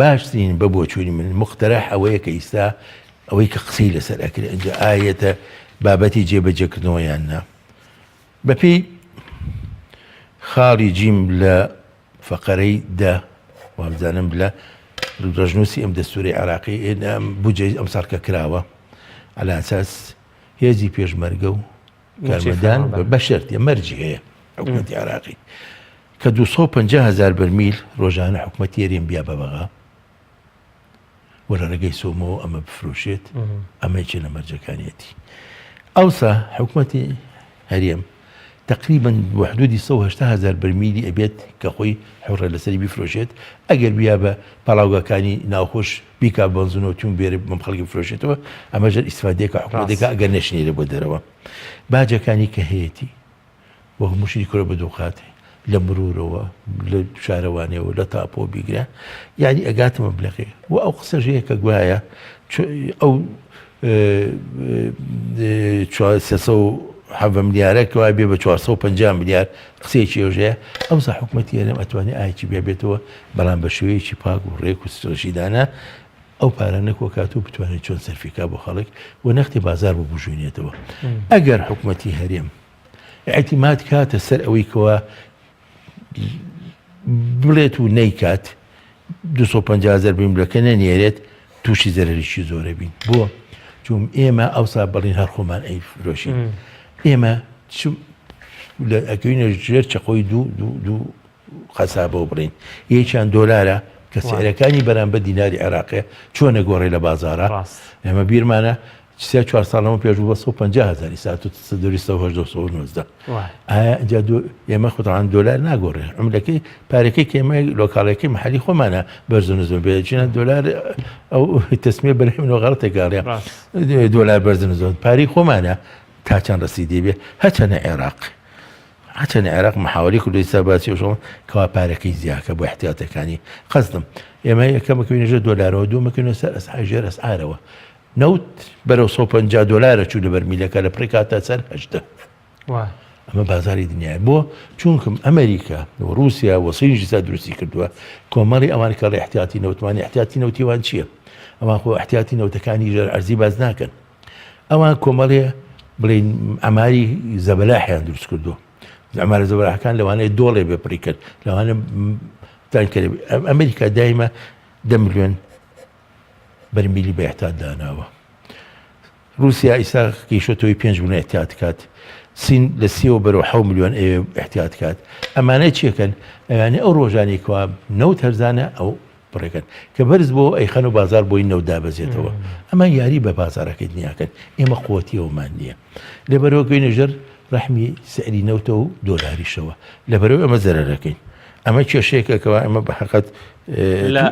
باشترین بە بۆچوونی من مقتەرح ئەوەیە کە ئیستا ئەوەی کە قسەی لەسەر ئەکرێ ئینجا ئایەتە بابەتی جێبەجێکردنەوە یان نا بەپێی خاڵی جیم لە فەقەرەی دە وابزانم لە ڕژنووسی ئەم دەستوری عراقی بجێ ئەم ساڵکە کراوە على اساس هێزی پێشمەرگە و کارمەندان بە شەرتێ مەرجی هەیە حکوومەتی عراقی کە 250 هزار بەرمیل ڕۆژانە حکوومەتی هەرێم بیا بە بەغا و لە ڕێگەی سۆمەوە ئەمە بفرۆشێت ئەمە یەکێ لە مەرجەکانیەتی ئەوسا حکوومەتی هەرێم تقریبا بۆ حدودی 180 هزار بەرمیلی ئەبێت کە خۆی حڕە لەسەری بیفرۆشێت ئەگەر بیا بە پاڵاوگەکانی ناوخۆش بیکا بەنزین و تون بێرە بەم خەڵکی بفرۆشێتەوە ئەمە ژەر ئیسفادەیەکە حکومەتێکە ئەگەر نەشنێرە بۆ دەرەوە باجەکانی کە هەیەی وە هەمووشی کورە بە دووقاتێ لە مرورەوە لە شارەوانیەوە لە تاپۆ بیگرە یعنی ئەگاتە مەبلەغێ و ئەو قسەش هەیە کە گوایە ئەو 307 ملیارە کەوا بێ بە 450 ملیار قسەیەکی ئەوژەیە ئەوسا حکوومەتی هەرێم ئەتوانێ ئایکی بێ بێتەوە بەڵام بە شێوەیەکی پاک و ڕێک و سترەژیدانە ئەو پارانە کۆکات و بتوانێت چۆن سەرفیکا بۆ خەڵک و نەختی بازار بۆ بژوێنێتەوە ئەگەر حکوومەتی هەرێم ئیعتیماد کاتە سەر ئەوەی کەوا بڵێت و نەیکات 250 هەزار بەرمیلەکە نەنێرێت تووشی زەرەرێکی زۆرە بین بۆ چون ئێمە ئەوسا بەڵین هەر خۆمان ئەی فرۆشین ئێمە ئەکەوینە ژێر چەقۆی دوو دوو دوو قەسابەوە بڵین یەکیان دۆلارە کە سعرەکانی بەرامبەر دیناری عێراقێ چۆنە گۆڕێ لە بازارە ئێمە بیرمانە سێ چوار ساڵ لەمە پێش بوو بە 150 هەزار ئیستا تو دەوری 118 119 ئایا ئینجا دو ئێمە خۆتان دۆلار ناگۆڕێ عملەکەی پارەکەی کە ئێمە لۆکاڵەکەی محلی خۆمانە بەرز و نزم بێ چینە دۆلار ئەو تەسمیە بەرهەم منەوە غەڵەتێک گاڵێ دۆلار بەرز و نزم پارەی خۆمانە تا چەند ڕەسیدی بێ هەچەنە عێراق هەچەنە عێراق محاوەلەی کردو ئیستا باسی ئەوشەوە کەوا پارەکەی زیاکە بۆ احتیاطەکانی قەزدم ئێمە یەکەمە کەوینە ژێر دۆلارەوە دووەمە کەوینە سەر ئەسعار ژێر ئەسعارەوە نەوت بەرەو 150 دۆلارە چوو لە بەرمیلەکە لە پڕی کاتە سەر 18 ئەمە بازاری دنیای بۆ چونکم ئەمریکا و رووسیا و سینیش ئیستا دروستی کردووە کۆمەڵی ئەوان کە احتیاطی نەوتمانی احتیاطی نەوتیوان چییە ئەوان خۆ احتیاطی نەوتەکانی ژێر ئەرزی باز ناکەن ئەوان کۆمەڵێ بڵێین ئەماری زەبەلاحیان دروست کردووە ئەمارە زەبەلاحەکان لەوانەیە دۆڵێ بێ پڕی کرد لەوانە تانکەرێ ئەمریکا دایمە دە ملیۆن بەرمیلی بە احتیاط داناوە رووسیا ئیسا گەیشتەوەی پێنج ملیۆن احتیاط کات سین لە سیەوە بەرەو حەو ملیۆن ئەوێ احتیاط کات ئەمانە چیەکەن ئەوانێ ئەو ڕۆژانی کوا نەوت هەرزانە ئەو بڕێکن کە بەرز بۆ ئەیخەن و بازار بۆی نەوت دابەزێتەوە ئەمە یاری بە بازارەکەی دنیاکەن ئێمە قوتی ئەومان نییە لەبەرەوە گەینە ژێر ڕەحمی سعری نەوتە و دۆلاریشەوە لەبەرەوە ئەمە زەرەرەکەین ئەمە کێشەیەکە کەوا ئەمە بە حەقەت لە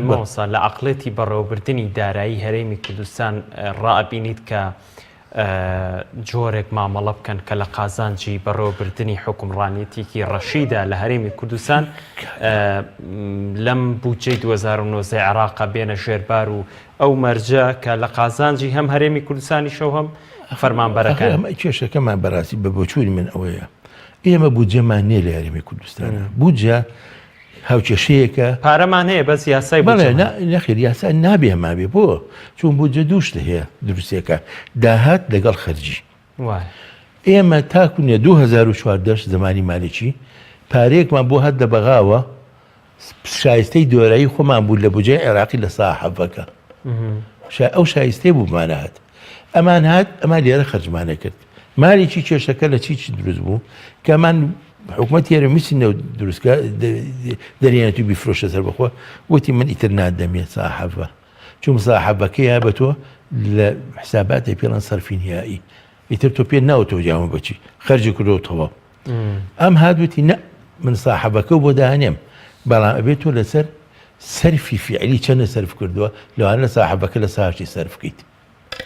مامۆستا لە عەقڵێتی بەڕێوەبردنی دارایی هەرێمی کوردستان ڕائەبینیت کە جۆرێک مامەڵە بکەن کە لە قازانجی بەڕێوەبردنی حوکمڕانیەتێکی ڕەشیدا لە هەرێمی کوردستان لەم بودجەی 2019 عێراقە بێنە ژێربار و ئەو مەرجە کە لە قازانجی هەم هەرێمی کوردستانیشەوە هەم فەرمانبەرەکان. ئەمە کێشەکەمان بەڕاستی بە بۆچوونی من ئەوەیە ئێمە بودجەمان نییە لە هەرێمی کوردستان بودجە هاوکێشەیەکە. پارەمان هەیە بەس یاسای بودجەمان نیە. نەخێر یاسا نابێ هەمابێ بۆ؟ چون بودجە دوو شت هەیە دروستێکە داهات لەگەڵ خەرجی. ئێمە تاکو نیە 2014 زمانی مالکی پارەیەکمان بۆ هات لە بەغاوە شایستەی دۆرایی خۆمان بوو لە بودجەی عێراقی لە سا حەڤەکە ئەو شایستەی بوومانە هات ئەمان هات ئەمان لێرە خەرجمانە کرد مالێکی کێشەکە لە چی چی دروست بوو کەمان حکومەت هێرە میسی نەوت دروستکە دەرێنێت و بیفرۆشە سەر بەخۆ وتی من ئیتر نادەمێ ساحەڤە چون ساحەبەکەیە بە تۆ لە حساباتی پێڵەن سەرفی نهایی ئیتر تۆ پێ ناوتەوە جامە بەچی خەرجی کردەوە تەواو ئەم هات وتی نە من ساحەبەکە بۆ دانێم بەڵام ئەبێت تۆ لەسەر سەرفی فعلی چەندە سەرف کردووە لەوانە لە ساحەبەکە لە ساچی سەرف بکەیت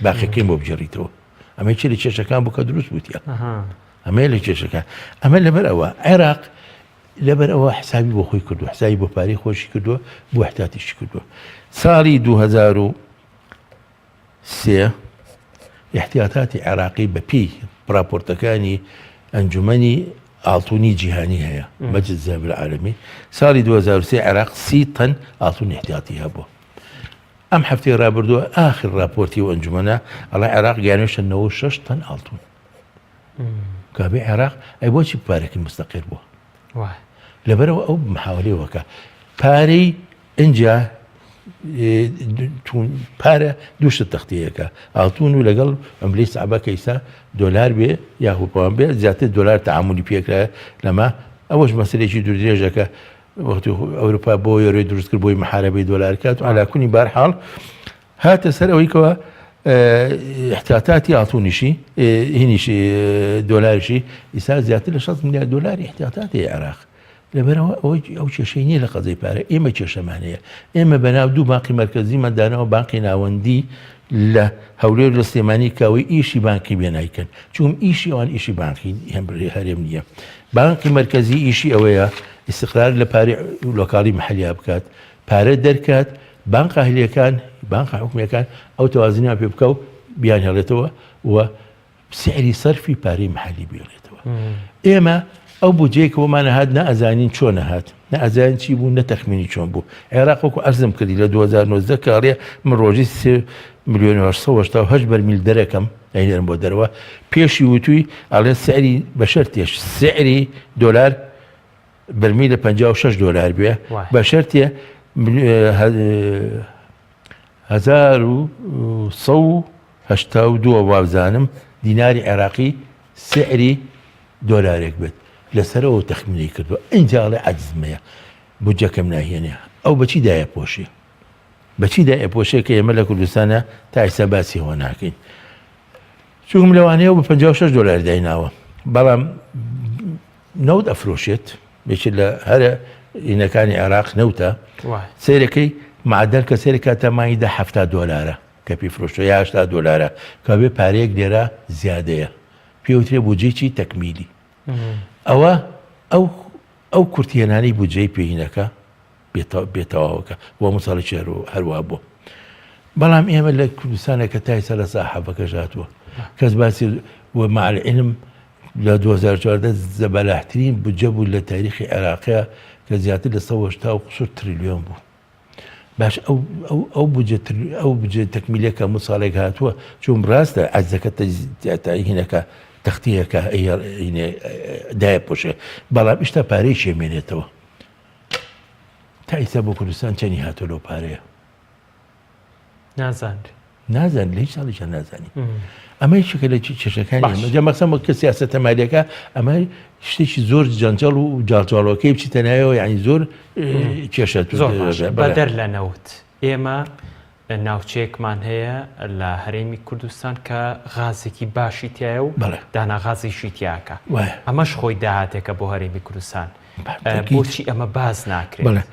باقیەکەی بۆ بگێڕیتەوە ئەمە چی لە کێشەکان بوو کە دروست بووتە ئەمەیە لە کێشەکان ئەمە لەبەر ئەوە عێراق لەبەر ئەوە حسابی بۆ خۆی کردو حسابی بۆ پارەی خۆشی کردووە بۆ احتیاطیشی کردووە ساڵی 2003 احتیاطاتی عێراقی بە پێی راپۆرتەکانی ئەنجومەنی ئاڵتونی جیهانی هەیە مەجلس الذهب العالمی ساڵی 2003 عێراق سی تەن ئاڵتونی احتیاطی هەبوو ئەم هەفتەی ڕابردووە ئاخر ڕاپۆرتی ئەو ئەنجومەنە ئەڵێ عێراق گەیانوێشتە 96 تەن ئاڵتون. کابێ عێراق ئەی بۆچی پارەکەی مستەقیر بووە؟ لەبەرەوە ئەو محاولەی وەکە پارەی ئینجا پارە دووشت تەختەیەکە ئاڵتون و لەگەڵ ئەملی سەعبە کەیسا دۆلار بێ یاخود پاوان بێ زیاتر دۆلار تعاملی پێکرا لەمە ئەوەش مەسلێکی دوور درێژەکە وەختی ئەوروپا بۆ یۆرۆی دروست کرد بۆی محاربەی دۆلار کات و علاکونی بارحاڵ هاتە سەر ئەوەی کەوا احتیاطاتی ئاڵتونیشی هینیشی دۆلاریشی ئیسا زیاتر لە 6 میلیارد دۆلاری احتیاطاتی عێراق لەبەرەوە ئەوەی ئەو کێشەی نییە لە قەزەی پارە ئێمە کێشەمان هەیە ئێمە بەناو دوو بانقی مەرکەزیمان داناوە بانقی ناوەندی لە هەولێر لە سلێمانی کاوەی ئیشی بانقی بێ نایکەن چون ئیشی ئەوان ئیشی بانقی هەرێم نییە بانقی مەرکەزی ئیشی ئەوەیە ئیستقرار لە پارەی لۆکاڵی محەلیا بکات، پارە دەرکات، بانقە ئەهلیەکان، بانقە حکومیەکان ئەو تەوازنیان پێ بکا و بیانهێڵێتەوە و سعری سەرفی پارەی محەلی بێڵێتەوە. ئێمە ئەو بودجەیە کە بۆمان هات نە ئەزانین چۆن هات، نە ئەزانین چی بوو، نە تەخمینی چۆن بوو. عێراق وەکو عەرزم کردی لە 2019 کاڵێ من ڕۆژی 3 ملیۆن و 888 بەرمیل دەرەکەم ئەینێرم بۆ دەرەوە پێشی وتووی ئەڵێ سعری بە شەرتێش سعری دۆلار. بەرمیلە 56 دۆلار بێ بە شەرتێ 1182 وابزانم دیناری عێراقی سعری دۆلارێک بێت لەسەرەوە تەخمینی کردووە ئینجا ئەڵێ عەجزمەیە بودجەکەم ناهێنێ ئەو بەچی دایە پۆشێ بەچی دایە پۆشێ کە ئێمە لە کوردستانە تا ئێستا باسی ئەوە ناکەین چونکم لەوانەیە بە 56 دۆلار دایناوە بەڵام نەوت ئەفرۆشێت یەکێ لە هەرە ئینەکانی عێراق نەوتە سەیرەکەی معدل کە سەیرەکە تا مانگی دە 70 دۆلارە کە پێی فرۆشتوە یا 80 دۆلارە کە بێ پارەیەک لێرە زیادەیە پێوترێ بودجەی تەکمیلی ئەوە ئەو ئەو کورتهێنانی بودجەی پێینەکە بێتەواوەکە بۆ مساڵی هەروە بوو بەڵام ئێمە لە کوردستانە کە تای سەر لە ساحەفەکەش هاتووە کەس باسی و مع العلم لە 2014 زەبەلاحترین بودجە بوو لە تاریخی عێراقیا کە زیاتر لە 180 و قسور تریلیۆن بوو باش ئەو ئەو ئەو بودجە ئەو بودجە تەکمیلەکە هەموو ساڵێک هاتووە چون ڕاستە عەجزەکە تەعیینەکە تەختیەکە دایە پۆشێ بەڵام ئیشتا پارەی شێمێنێتەوە تا ئیستا بۆ کوردستان چەنی هاتۆ لەو پارەیە نازانرێ نازان لە هیچ ساڵیشان نازانی ئەمە یەکێکە لە کێشەکانی ئێمە جا مەسەم کە سیاسەتە مالیەکە ئەمە شتێکی زۆر جەنجەڵ و جاڵجاڵۆکەی بچیتە ناوەوە یعنی زۆر کێشە بەدەر لە نەوت ئێمە ناوچەیەکمان هەیە لە هەرێمی کوردستان کە غازێکی باشی تایە و دانا غازیشی تیاکە ئەمەش خۆی داهاتێکە بۆ هەرێمی کوردستان بۆچی ئەمە باز ناکرێت؟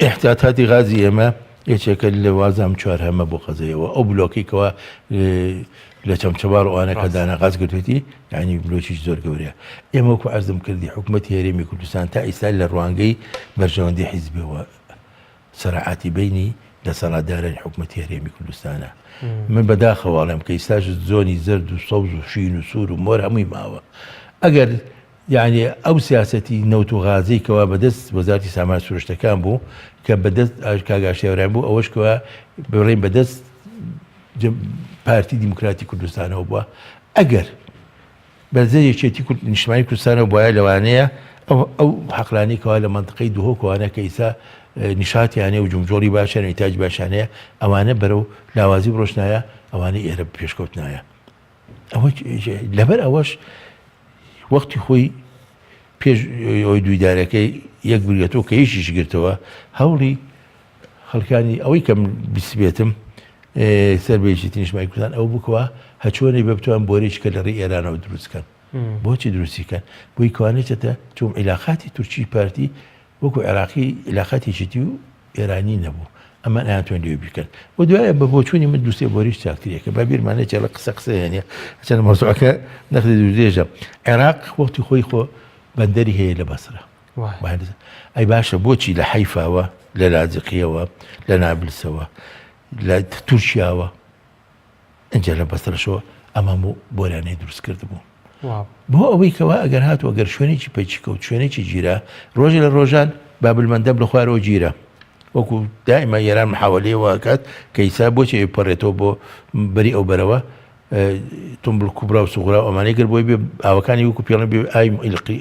ئیحتیاتاتی غازی ئێمە یەکێکە لە وازام چوارهەمە بۆ قەزەیەوە ئەو بلۆکی کەوا لە چەمچەبار ئەوانە کە دانا غاز گرتوێتی یعنی بلۆکیش زۆر گەورەیە ئێمە وەکو عەرزم کردی حکوومەتی هەرێمی کوردستان تا ئیستا لە ڕوانگەی بەرژەوەندی حیزبەوە سەراعاتی بینی دەسەڵاتدارانی حکوومەتی هەرێمی کوردستانە من بەداخەوە ئەڵێم کە ئیستاش زۆنی زەرد و سەوز و شین و سوور و مۆر هەمووی ماوە ئەگەر یەعنی ئەو سیاسەتی نەوت و غازەی کەوا بەدەست وەزارەتی سامانە سروشتەکان بوو کە بەدەست کاک ئاشتیاورایم بوو ئەوەش کەوا بڵێین بەدەست پارتی دیموکراتی کوردستانەوە بووە ئەگەر بەرزە یەکێتی کورد نیشتمانی کوردستانەوە بواە لەوانەیە ئەو ئەو حەقلانی کەوا لە منطقەی دهۆکوانە کە ئیسا نیشاتیانەیە و جمجۆڵی باشیان و ئینتاج باشانەیە ئەوانە بەرەو لاوازی بڕۆشنایە ئەوانەی ئێرە پێشکەوتنایە ئەوە لەبەر ئەوەش وەختی خۆی پێش ئەوی دویدارەکەی یەک بگرێتەوە کە یەکیش گرتەوە هەوڵی خەڵکانی ئەوەی کەم بیسبێتم سەر بە یەکێتی نیشتمانی کوردستان ئەو بکەوە هەچۆنی بە بتوان بۆریش کە لە ڕێی ئێرانەوە دروستکەن بۆچی دروستیکەن بۆی کوانێتە چوم عیلاقاتی تورکی پارتی وەکو عێراقی عیلاقاتی یەکێتی و ئێرانی نەبوو ئەمان ئەیانتوانی لەوێ بیکەن و دوایە بە بۆچوونی من دووسێ بۆریش چاکترێکە با بیرمان نەچێت لە قسە قسەیە نیە چەند مەوزوعەکە نەختی دوور درێژە عێراق وەختی خۆی خۆ بەندەری هەیە لە بەسرە ئەی باشە بۆچی لە حەیفاوە لە لازقیەوە لە نابلسەوە لە تورکیاوە ئینجا لە بەسرەشەوە ئەم هەموو بۆرانەی دروست کردبوو بۆ ئەوەی کەوا ئەگەر هاتوو ئەگەر شوێنێکی پەکی کەوت شوێنێکی گیرا ڕۆژێ لە ڕۆژان بابلمەندەب لە خوارەوە گیرا وەکو دائما ئێران محاولەیە واکات کە ئیسا بۆچی پەڕێتەوە بۆ بەری ئەو بەرەوە تونبل کوبرا و سوغرا و ئەمانەی گەر بۆی بێ ئاوەکانی وەکو پێڵن بێ ئاوی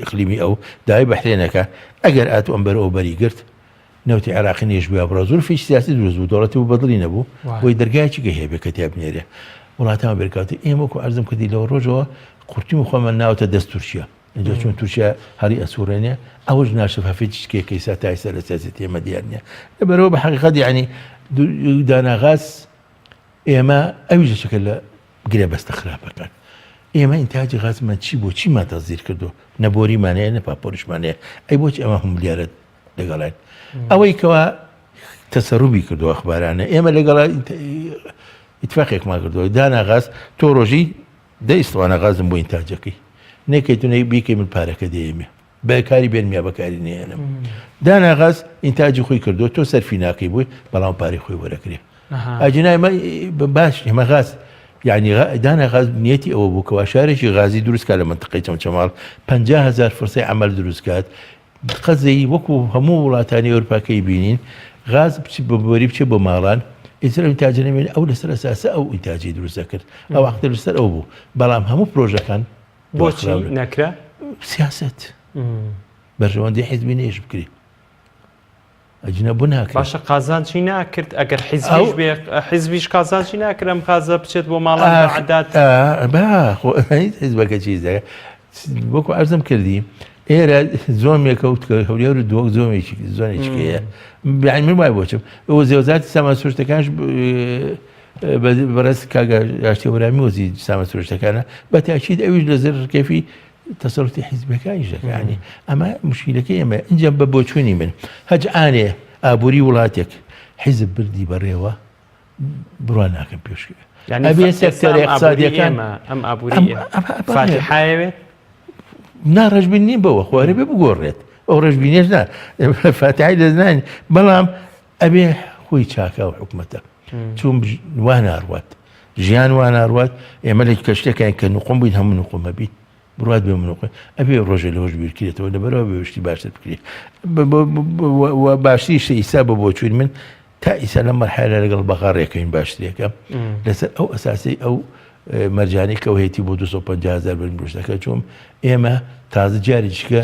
ئیقلیمی ئەو داوای بەحرێنەکە ئەگەر ئاتو ئەم بەرەوە بەری گرت نەوتی عێراقی نێش بووە بڕە زورفێکی سیاسی دروست بوو دەوڵەتی بوو بەدڵی نەبوو بۆی دەرگایەکی گە هەیە بێ کە تیا بنێرێ وڵاتان بێرکاوتی ئێمە وەکو عەرزم کردی لەوە ڕۆژەوە قورتیم خۆمان ناوتە دەست تورکیا اینجا چون تورکیا هەری ئەسوڕێنێ ئەوەش ناشەفافێتی شکێ کە ئیسا تا ئێستا لە سیاسەتی ئێمە دیار نییە لەبەرەوە بە حەقیقەت یعنی داناغاز ئێمە ئەویش یەکێکە لە گرێبەستە خراپەکان. ئێمە ئینتاجی غازمان چی بۆ چیمان تەزدیر کردو نە بۆریمان هەیە نە پاپۆریشمان هەیە ئەی بۆچی ئەمە هەموو ملیارە لەگەڵین ئەوەی کەوا تەسەروبی کردو ئەخبارانە ئێمە لەگەڵ ئیتفاقێکمان کردەوە دانا غاز تۆ ڕۆژی دە ئیستوانە غازم بۆ ئینتاجەکەی نەکەیت و نەی بیکەی من پارەکە دێمێ بەکاری بێنم یا بەکاری نێنم دانا غاز ئینتاجی خۆی کردو تۆ سەرفی ناکەی بووی بەڵام پارەی خۆی وەرەگرێ ئەجنای باش ئێمە غاز یعنی دانا غاز نیەتی ئەوە بوو کەوا شارێکی غازی دروستکە لە منطقەی چەمچەماڵ 50 هزار فرسەی عمل دروستکات قەزەی وەکو هەموو وڵاتانی ئەوروپاکەی بینین غاز بە بۆری بچێ بۆ ماڵان ئیتر ئەو ئینتاجە نەمێنێ ئەو لەسەر ئەساسە ئەو ئینتاجی دروست دەکرد ئەو عەقدە لەسەر ئەو بوو بەڵام هەموو پرۆژەکان بۆچی نەکرا؟ سیاست. بەرژەوەندی حیزبی نێش بکرێ ئەجنە بۆ ناکرێ باشە قازانجی ناکرد ئەگەر حیزبیش بێ حیزبیش قازانجی ناکرد ئەم غازە بچێت بۆ ماڵان عەداد با خۆ حیزبەکە چیز دەکات وەکو عەرزم کردی ئێرە زۆمێکە و هەولێر و دۆک زۆمێکی زۆنێکی هەیە یعنی من وای بۆچم ئەو زێوزاتی سامان سروشتەکانش بەڕێز کاگە ئاشتی ورامی وەزی سامان سروشتەکانە بە تاکید ئەویش لە زێر ڕکێفی تەسەروفی حیزبەکانیش دەکانی ئەمە مشکلەکەی ئێمە ئینجا بە بۆچوونی من هەج ئانێ ئابووری وڵاتێک حیزب بردی بەڕێوە بڕوا ناکەم پێشکەوێ ئەبێ سێکتەرە اقتصادیەکان ئەم ئابووری فاتیحایەوێت نا ڕەشبین نیم بەوە خوارێ بێ بگۆڕێت ئەو ڕەشبینێش نا فاتحای دەزانین بەڵام ئەبێ خۆی چاکە و حکومەتە چون وا ناڕوات ژیان وا ناڕوات ئێمە لە کەشتەکان کە نقم بووین هەموو نقمە بیت بڕات بێ منقم ئەبێ ڕۆژێ لەوەش بیرکرێتەوە لەبەرەوە بێ شتی باشتر بکرێت باشتری شتە ئیسا بە بۆچوون من تا ئیسا لەم مەرحەلە لەگەڵ بەغا ڕێکەوین باشترێکە لەسەر ئەو ئەساسی ئەو مەرجانی کە هەیەی بۆ 250 هزار بەرمیل دەکە چۆم ئێمە تازە جارێکیکە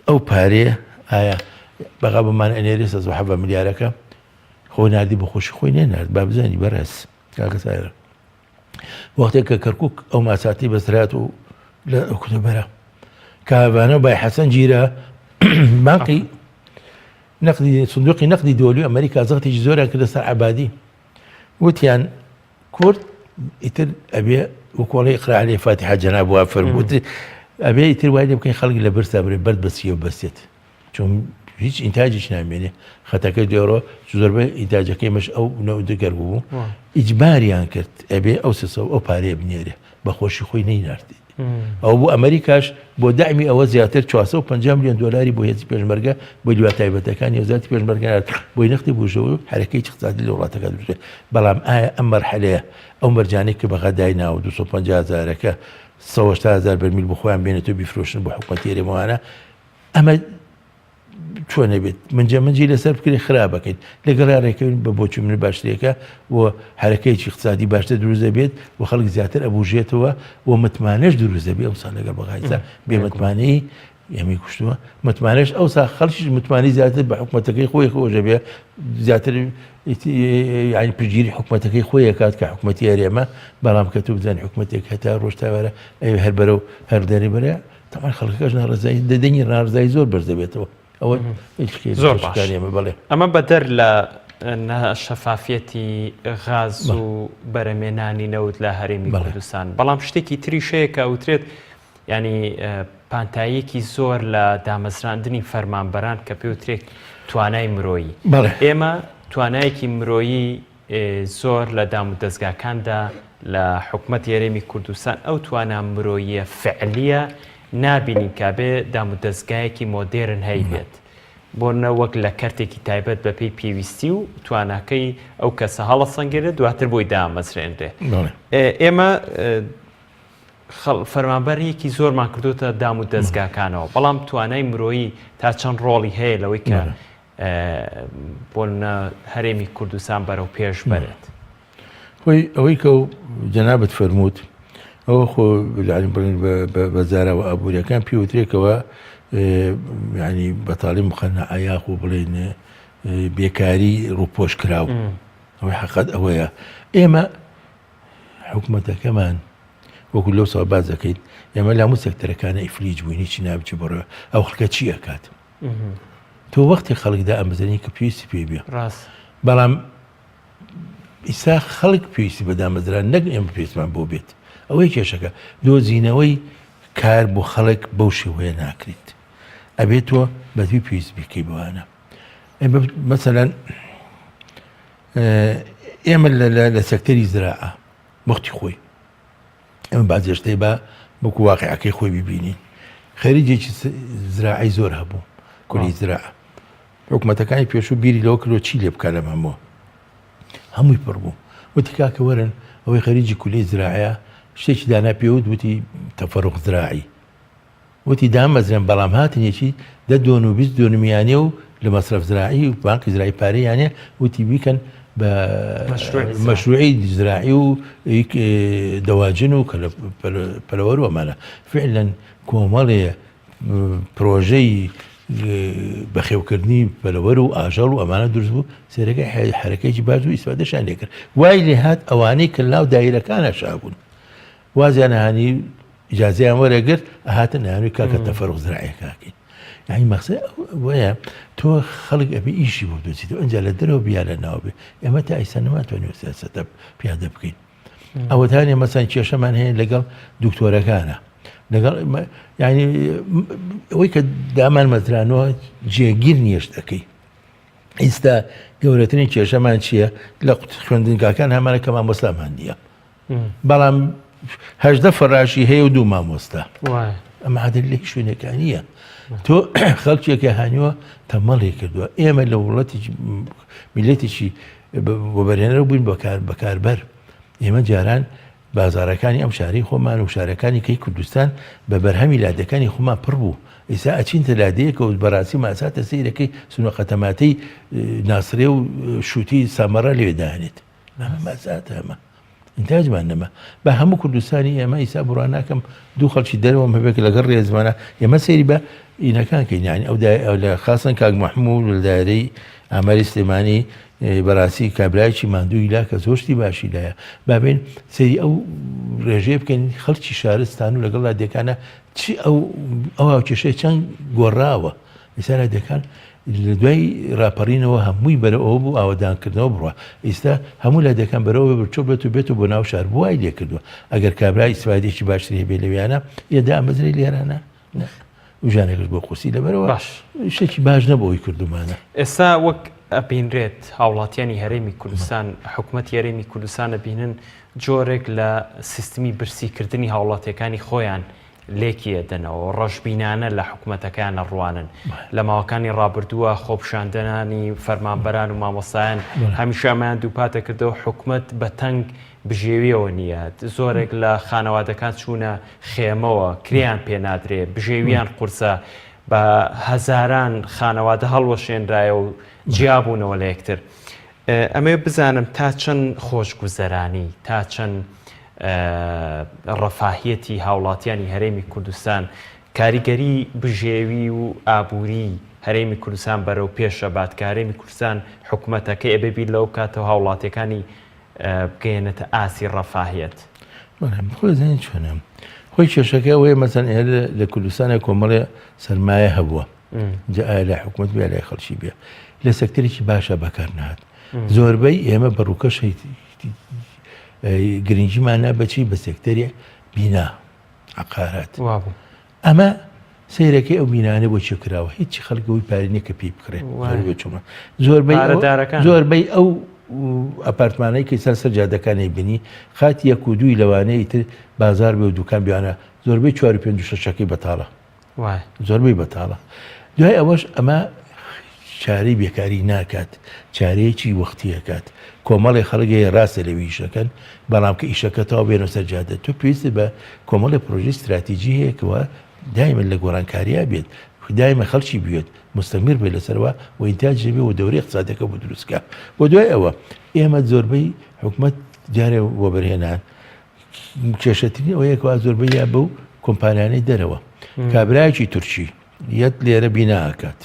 ئەو پارەیە ئایا بەغا بەمان ئەنێرێ 170 ملیارەکە خۆ ناردی بە خۆشی خۆی نێنارد با بزانی بەڕێز کاکە سایرە وەختێک کە کەرکک ئەو ماساتی بەسرات و لە ئۆکتۆبەرە کاڤانە بای حەسەن گیرا بانقی نەقدی سندوقی نەقدی دۆلی ئەمریکا زەختێکی زۆریان کردە سەر عەبادی وتیان کورد ئیتر ئەبێ وکۆڵی اقرا علیه فاتحە جەناب وا فەرمووت ئەبێ ئیتر وای لێ بکەین خەڵک لە برسا برێ بەرد بەسیە بەسێت چون هیچ ئینتاجیش نامێنێ خەتەکە دێڕۆ زۆربەی ئینتاجەکەی مەش ئەو نەودگەر بوو ئیجباریان کرد ئەبێ ئەو سەسە ئەو پارەیە بنێرێ بە خۆشی خۆی نەینارد ئەوە بوو ئەمریکاش بۆ دەعمی ئەوە زیاتر 450 میلیۆن دۆلاری بۆ هێزی پێشمەرگە بۆ لیوا تایبەتەکانی وەزارەتی پێشمەرگە نارد بۆی نەختی بوژەوە و حەرەکەی اقتصادی لە وڵاتەکە دروست بێت بەڵام ئایا ئەم مەرحەلەیە ئەو مەرجانەی کە بەغا دایناوە 250 هەزارەکە 180 هەزار بەرمیل بۆ خۆیان بێنێت و بیفرۆشن بۆ حکومەتی هەرێمەوانە ئەمە چۆن نەبێت منجە منجی لەسەر بکرێت خراپەکەین لەگەڵیا ڕێکەوین بە بۆچوون من باشترێکە و حرەکەیەکی اقتصادی باشتر دروست دەبێت و خەڵک زیاتر ئەبوژێتەوە و متمانەش دروست دەبێت ئەوسا لەگەڵ بەغایسا بێ متمانەی ئێمەی کوشتووە متمانەش ئەوسا خەڵکیش متمانی زیاتر بە حکوومەتەکەی خۆی خۆشە بێ زیاتر یعنی پشتگیری حکوومەتەکەی خۆی ئەکات کە حکوومەتی هەرێمە بەڵام کە تو بزانانی حکوومەتێک هەتا ڕۆژ تاوارە ئەوێ هەر بەرەو هەر دەرێ بەرە تەبعەن خەڵکەکەش ناڕەزایی دەنگی ناڕەزایی زۆر بەرز دەبێتەوە ئەوە زۆر باش بەڵێ ئەمە بەدەر لە شەفافیەتی غاز و بەرەمێنانی نەوت لە هەرێمی کوردستان بەڵام شتێکی تریش هەیە کە ئەوترێت ینی پانتاییەکی زۆر لە دامەزراندنی فەرمانبەران کە پێوترێت توانای مرۆیی ئێمە توانایەکی مرۆیی زۆر لە دامودەزگاکاندا لە حکومەتی هەرێمی کوردستان ئەو توانا مرۆییە فعلیە نابینین کە بێ دامودەزگایەکی مۆدێرن هەیبێت بۆ نە وەک لە کەرتێکی تایبەت بە پێی پێویستی و تواناکەی ئەو کەسە هەڵەسەنگێنێت دواتر بۆی دامەزرێنرێ ئێمە فەرمانبەرێکی زۆرمان کردوتە دام و دەزگاکانەوە بەڵام توانای مرۆیی تا چەند ڕۆڵی هەیە لەوەی کە بۆ نمونە هەرێمی کوردستان بەرەو پێش بەرێت. خۆی ئەوەی کە جەنابت فەرمووت ئەوە خۆ یعنی بڵێن بە زاراوە ئابووریەکان پێوترێکەوە ینی بەتاڵی مخەنە یاخۆ بڵێن بێکاری ڕووپۆش کراو ئەوەی حەقەت ئەوەیە ئێمە حکومەتەکەمان وەکو لەو ساڵ باز دەکەیت ئێمە لە هەموو سێکتەرەکانە ئیفلیج بووین هیچی نابچێ بڕێ ئەو خەڵکە چی ئەکات تۆ وەختی خەڵک دائەمەزرێنی کە پێویستی پێی بێ ڕاست بەڵام ئیسا خەڵک پێویستی بە دامەزران نەک ئێمە پێویستمان بۆ بێت ئەوەی کێشەکە دۆزینەوەی کار بۆ خەڵک بەو شێوەیە ناکرێت ئەبێت تۆ بەدوی پێویست بیکەی بەوانە مەسەلەن ئێمە لە سەکتەری زراعە وەختی خۆی ئەمە بازێ شتێ بە وەکو واقعەکەی خۆی ببینین خەریجێکی زراعی زۆر هەبوو کولی زراع حکوومەتەکانی پێشوو بیری لەوە کردو چی لێ بکە لەم هەموو هەمووی پڕ بوو وتی کاکە وەرن ئەوەی خەریجی کولی زراعە شتێکی دانا پێوت وتی تەفەرق زراعی وتی دامەزرێن بەڵام هاتن یەکی دە دۆن و 20 دۆنمیانێ و لە مەسرەف زراعی و بانقی زراعی پارەیانێ وتی بیکەن بە مەشروعی زراعی و دەواجن و پەلەوەر و ئەمانە فعلا کۆمەڵێ. پرۆژەی بەخێوکردنی پەلەوەر و ئاژەڵ و ئەمانە دروست بوو سێرەکە حرەکەیکی باش و ئیسفادەشان لێکرد وای لێ هات ئەوانەی کە ناو دایرەکانە شابوون وازیان هانی ئیجازەیان وەرەگرت ئەهاتن ئەیانوی کاکە تەفەرق زراعیەکە ئەکەین یعنی مەخسە وەیە تۆ خەڵک ئەبێ ئیشی بۆ بدۆزیتەوە ئینجا لە دەرەوە بیا لە ناو بێ ئێمە تا ئیستا نەمانتوانیوە سیاسەتە پیادە بکەین ئەوەتانێ مەسەن کێشەمان هەیە لەگەڵ دکتۆرەکانە لەگەڵ یعنی ئەوەی کە دامان مەزرانەوە جێگیر نییە شتەکەی ئیستا گەورەترین کێشەمان چییە لە خوێندنگاکان هەمانە کە مامۆستامان نییە بەڵام 18 فەراشی هەیە و دوو مامۆستا ئەمە عادل لە هیچ شوێنێکا نییە تۆ خەڵکێکە هانیوە تەمەڵی کردووە ئێمە لە وڵەتی میلەتێکی وەبەرهێنەر بووین بەکار بەکاربەر ئێمە جاران بازارەکانی ئەم شاری خۆمان و شارەکانی کەی کوردستان بە بەرهەمی لادەکانی خۆمان پڕ بوو ئیسا ئەچینتە لادەیەکە و بەڕاستی ماساتە سەیرەکەی سنوقە تەماتەی ناسرێ و شووتی سامەڕا لێ دانێت ئەمە مەساتە ئەمە ئینتاجمان نەما بە هەموو کوردستانی ئێمە ئیسا بڕوا ناکەم دوو خەڵکی دەرەوەم هەبێت کە لەگەڵ ڕێزمانە ئێمە سەیری بە ئینەکان کەین یعنی ئەو دای لە خاصن کاک محمود لە دایرەی ئاماری سلێمانی بەڕاستی کابرایەکی ماندووی لا کە زۆر شتی باشی لایە بابین سەیری ئەو ڕێژەیە بکەین خەڵکی شارستان و لەگەڵ لادێکانە چی ئەو ئەو هاوکێشەیە چەند گۆڕاوە ئیستا لادێکان لە دوای ڕاپەڕینەوە هەمووی بەرەو ئەوە بوو ئاوەدانکردنەوە بڕوا ئیستا هەموو لادێکان بەرەوە بچۆ بێت و بێت و بۆ ناو شار بوو وای لێ کردووە ئەگەر کابرا ئیسفادێکی باشتری هەبێ لەویانە یە دامەزرێ لێرانە نا وژانێکش بۆ قورسی لەبەرەوە باش شتێکی باش نەبوو ئەوی کردومانە. ئێستا وەک ئەبینرێت هاوڵاتیانی هەرێمی کوردستان حکومەتی هەرێمی کوردستان ئەبینن جۆرێک لە سیستمی برسیکردنی هاوڵاتیەکانی خۆیان لێکی ئەدەنەوە، ڕەشبینانە لە حکومەتەکەیان ئەڕوانن. لە ماوەکانی ڕابردووە خۆپیشاندانی فەرمانبەران و مامۆستایان هەمیشە ئەمەیان دووپاتە کردەوە حکومەت بە تەنگ بژێویەوە نییە، زۆرێک لە خانەوادەکان چوونە خێمەوە، کرێیان پێ نادرێ، بژێویان قورسە، بە هەزاران خانەوادە هەڵوەشێنرایە و جیابوونەوە لە یەکتر. ئەمەوێ بزانم تا چەند خۆشگوزەرانی، تا چەند ڕەفاهیەتی هاوڵاتیانی هەرێمی کوردستان کاریگەری بژێوی و ئابووری هەرێمی کوردستان بەرەو پێش ئەبات کە هەرێمی کوردستان حکومەتەکەی ئەبێ بیر لەوە بکاتەوە هاوڵاتیەکانی بگەیەنێتە ئاستی ڕەفاهیەت. بەڵێ خۆی زانی چۆنە خۆی کێشەکە ئەوەیە مەسەن ئێرە لە کوردستانە کۆمەڵێ سەرمایە هەبووە جا ئایا لای حکومەت بێ لای خەڵکی بێ لە سەکتەرێکی باشە بەکار نهات زۆربەی ئێمە بە ڕووکەش گرنگیمان نا بەچی بە سێکتەری بینا عقارات ئەمە سیرەکەی ئەو بینانە بۆ چێ کراوە هیچی خەڵکەوەی پارە نییە کە پێی بکڕێت چۆمە زۆربەی زۆربەی ئەو ئەپارتمانەی کە سەر سەر جادەکانی بینی خات یەک و دووی لەوانەیە تر بازار بێ و دوکان بیانە زۆربەی چوار و پێنج و شەشەکەی بەتاڵە زۆربەی بەتاڵە. دوای ئەوەش ئەمە چارەی بێکاری ناکات، چارەیەکی وەختی ئەکات. کۆمەڵێ خەڵک هەیە ڕاستە لەوی ئیشەکەن، بەڵام کە ئیشەکە تەواو بێنەوە سەر جادە، تۆ پێویستت بە کۆمەڵێ پرۆژەی ستراتیجی هەیە کەوا دایمە لە گۆڕانکاریا بێت، دایمە خەڵکی بوێت، مستەمیر بێت لەسەرەوە و ئینتاج هەبێ و دەورەی ئیقتسادەکە بۆ دروست کا. بۆ دوای ئەوە ئێمە زۆربەی حکومەت جارێ وەبەرهێنان کێشەترین ئەوەیە کەوا زۆربەی یا بەو کۆمپانیانەی دەرەوە کابرایەکی تورکی یەت لێرە بینا ئەکات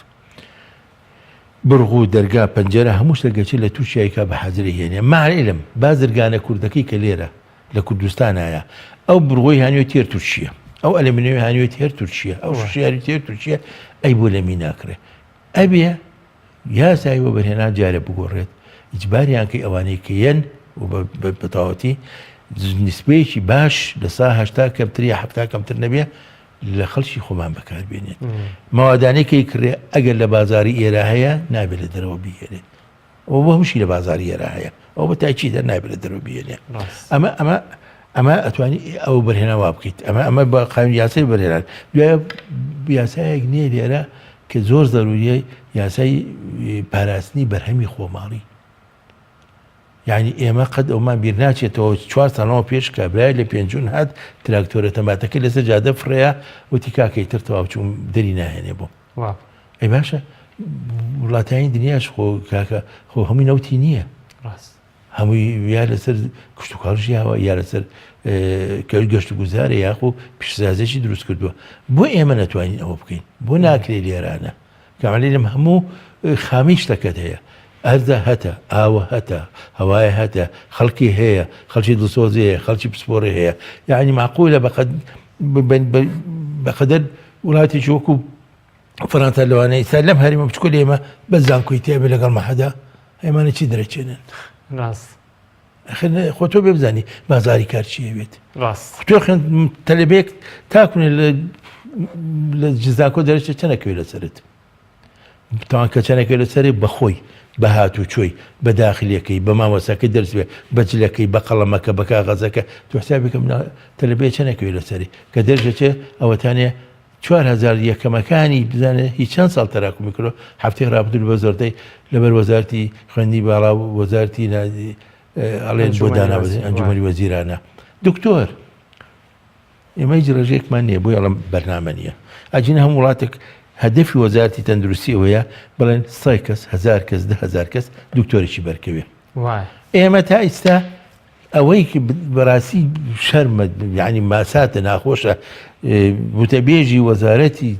بڕغ و دەرگا پەنجەرە هەموو شتێک گەچێت لە تورکیای کا بە حەزری هێنێ مع العلم بازرگانە کوردەکەی کە لێرە لە کوردستانایە ئەو بڕغۆی هانیوە تێر تورکیە ئەو ئەلەمینیۆی هانیوە تێر تورکیە ئەو شوشیاری تێر تورکیە ئەی بۆ لەمی ناکرێ ئەبێ یاسای وەبەرهێنان جارێ بگۆڕێت، ئیجباریان کەی ئەوانەی کە یەن و بە تەواوەتی نیسبەیەکی باش لە سا 80 کەمتر یا 70 کەمتر نەبێ لە خەڵکی خۆمان بەکاربێنێت مەوادانەی کەی کڕێ ئەگەر لە بازاری ئێرە هەیە نابێت لە دەرەوە بهێنێت ئەوە بۆ هەمووشی لە بازاری ئێرە هەیە ئەو بە تاکی دەر نابێت لە دەرەوە بهێنێ ئەمە ئەمە ئەمە ئەتوانی ئەو بەرهێنا وا بکەیت ئەمە ئەمە بە قانون یاسای بەرهێنان دوای یاسایەک نییە لێرە کە زۆر زەروریە یاسای پاراستنی بەرهەمی خۆماڵی یعنی ئێمە قەت ئەومان بیر ناچێتەوە چوار ساڵەوە پێش کابرای لە پێنجون هات تراکتۆرە تەماتەکە لەسەر جادە فڕەیە وتی کاکەی تر تەواو چوم دەری ناهێنێ بۆم ئەی باشە وڵاتانی دنیاش خۆ کاکە خۆ هەمووی نەوتی نییە ڕاست. هەمووی یا لەسەر کشتوکاڵ ژیاوە یا لەسەر گەشت و گوزارە یاخو پیشسازێکی دروست کردووە بۆ ئێمە نەتوانین ئەوە بکەین بۆ ناکرێ لێرانە کامەلێرم هەموو خامی شتەکەت هەیە ئەرزە هەتە ئاوە هەتە هەوایە هەتە خەڵکی هەیە خەڵکی دڵسۆزی هەیە خەڵکی پسپۆڕی هەیە یعنی معقولە بەقەد بەقەدەر وڵاتێکی وەکو فەرەنسا لەوانەیە ئیستا لەم هەرێمە بچکۆ لێمە بە زانکۆی تێبێ لەگەڵ مەحەدا ئێمانە چی دەرەچێنن ڕاست خۆ تۆ بێ بزانی بازاری کار چیە بێت ڕاست تۆ خوێن تەلەبێک تاکونێ لە جزاکۆ دەرەچێت چەنەکەوێ لەسەرت تاوان کە چەنەکەوێ لەسەری بەخۆی بە هاتوچۆی بە داخلیەکەی بە مامۆساکەی دەرس بێ بە جلەکەی بە قەڵەمەکە بە کاغەزەکە تۆ حسابێکە تەلەبێ چەنەکەوێ لەسەری کە دەرژەچێ ئەوەتانێ 4000 یەکەمەکانی بزانێ هی چەند ساڵ تەراکومی کردوە هەفتەی ڕابردوو لە وەزارەتی لەبەر وەزارەتی خوێندنی باڵا و وەزارەتی ئەڵێن بۆ دانابەزین ئەنجومەنی وەزیرانە دکتۆر ئێمە هیچ ڕێژەیەکمان نییە بۆی ئەڵم بەرنامە نییە ئەجینە هەم وڵاتێک هەدەفی وەزارەتی تەندروستی ئەوەیە بڵێن سای کەس هزار کەس دههزار کەس دکتۆرێکی بەرکەوێ ئێمە تا ئیستا ئەوەی بەڕاستی شەرمە یعنی ماساتە ناخۆشە وتەبێژی وەزارەتی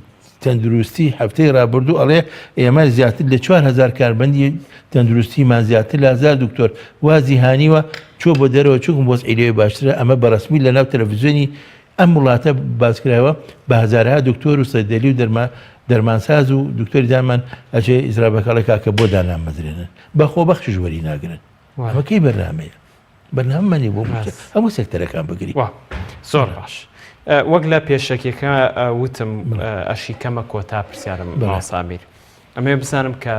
تەندروستی هەفتەی رابردوو ئەڵێ ئێمە زیاتر لە 4هزار کاربندی تەندروستیمان زیاتر لە هزار دکتۆر وازی هانیوە چۆ بۆ دەرەوە چونکم وەزعی لەوێ باشترە ئەمە بەڕسمی لە ناو تەلەڤزیۆنی ئەم وڵاتە باسکراوە بە هەزارها دکتۆر و سەدەلی و دەرما دەرمانساز و دکتۆری دامان ئەچێ ئیزرابەکەڵێ کاکە بۆ دانامەزرێنن بە خۆبەخشیش وەری ناگرن ئەمە کەی بەرنامەیە بەرنامەمان نیە بۆ مووچە هەموو سێکتەرەکان بگری وا زۆر باش وەک لە پێشەکیەکە وتم ئەشی کەمە کۆتا پرسیارم ماسامیر ئەمێ بزانم کە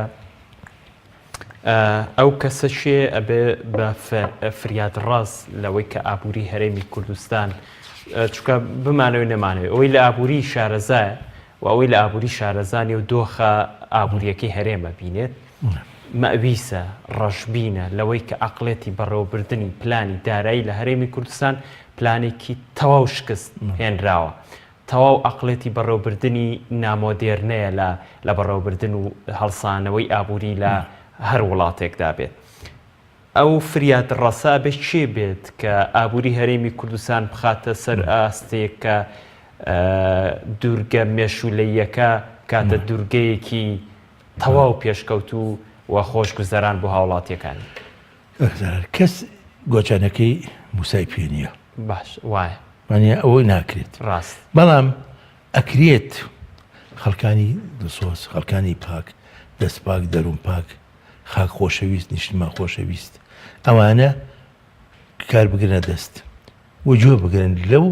ئەو کەسە شێ ئەبێ بە فریاد ڕاست لەوەی کە ئابووری هەرێمی کوردستان چکە بمانەوەی نەمانەوەی ئەوەی لە ئابووری شارەزایە و ئەوەی لە ئابووری شارەزانی و دۆخە ئابووریەکەی هەرێمە بینێت مەئویسە، ڕەشبینە لەوەی کە عەقڵێتی بەڕێوەبردنی پلانی دارایی لە هەرێمی کوردستان پلانێکی تەواو شکست هێنراوە. تەواو عەقڵێتی بەڕێوەبردنی نامۆدێرنەیە لە لە بەڕێوەبردن و هەڵسانەوەی ئابووری لە هەر وڵاتێکدا بێت. ئەو فریادڕەسە ئەبێ کێ بێت کە ئابووری هەرێمی کوردستان بخاتە سەر ئاستێک کە دوورگە مێشوولەییەکە بکاتە دوورگەیەکی تەواو پێشکەوتوو و خۆشگوزەران بۆ هاوڵاتیەکانی. کاک زارار کەس گۆچانەکەی موسای پێ نییە. باش وایە. وانە ئەوە ناکرێت. ڕاست. بەڵام ئەکرێت خەڵکانی دڵسۆز، خەڵکانی پاک، دەست پاک، دەروون پاک، خاک خۆشەویست، نیشتمان خۆشەویست ئەوانە کار بگرنە دەست و گوێ بگرن لەو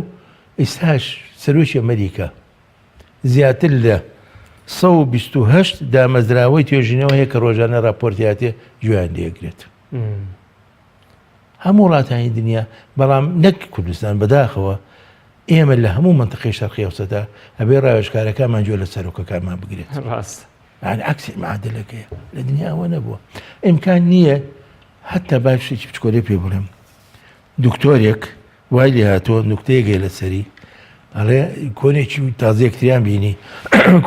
ئیستاش سەرۆکی ئەمریکا زیاتر لە 128 دامەزراوەی توێژینەوە هەیە کە ڕۆژانە راپۆرتیاتێ گوێیان لێگرێت هەموو وڵاتانی دنیا بەڵام نەک کوردستان بەداخەوە ئێمە لە هەموو منطقی شەرقی ئەوسەدا ئەبێ ڕاوێژکارەکانمان گوێ لە سەرۆکەکانمان بگرێت ڕاست یعنی عکسی معادلەکەیە لە دنیا ئەوە نەبووە ئیمکان نییە حتا با شتێکی بچکۆلەی پێ بڵێم دکتۆرێک وای لێ هاتووە نوکتەیەک هەیە لەسەری ئەڵێ کۆنێکی تازە یەکتریان بینی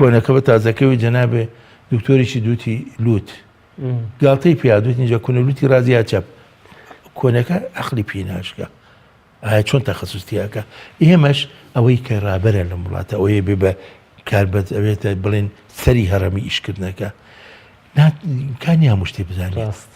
کۆنەکە بە تازەکەوی جەنابێ دکتۆرێکی دووتی لوت گاڵتەی پیا دوت اینجا کونە لوتی ڕازی یا چەپ کۆنەکە عەقلی پێی ناشکا ئایا چۆن تەخەسوس تیاکە ئێمەش ئەوەی کە ڕابەرە لەم وڵاتە ئەوەیە بێ بە کاربەت ئەوێتە بڵێن سەری هەڕەمی ئیشکردنەکە کانی هەموو شتێ بزانێت ڕاست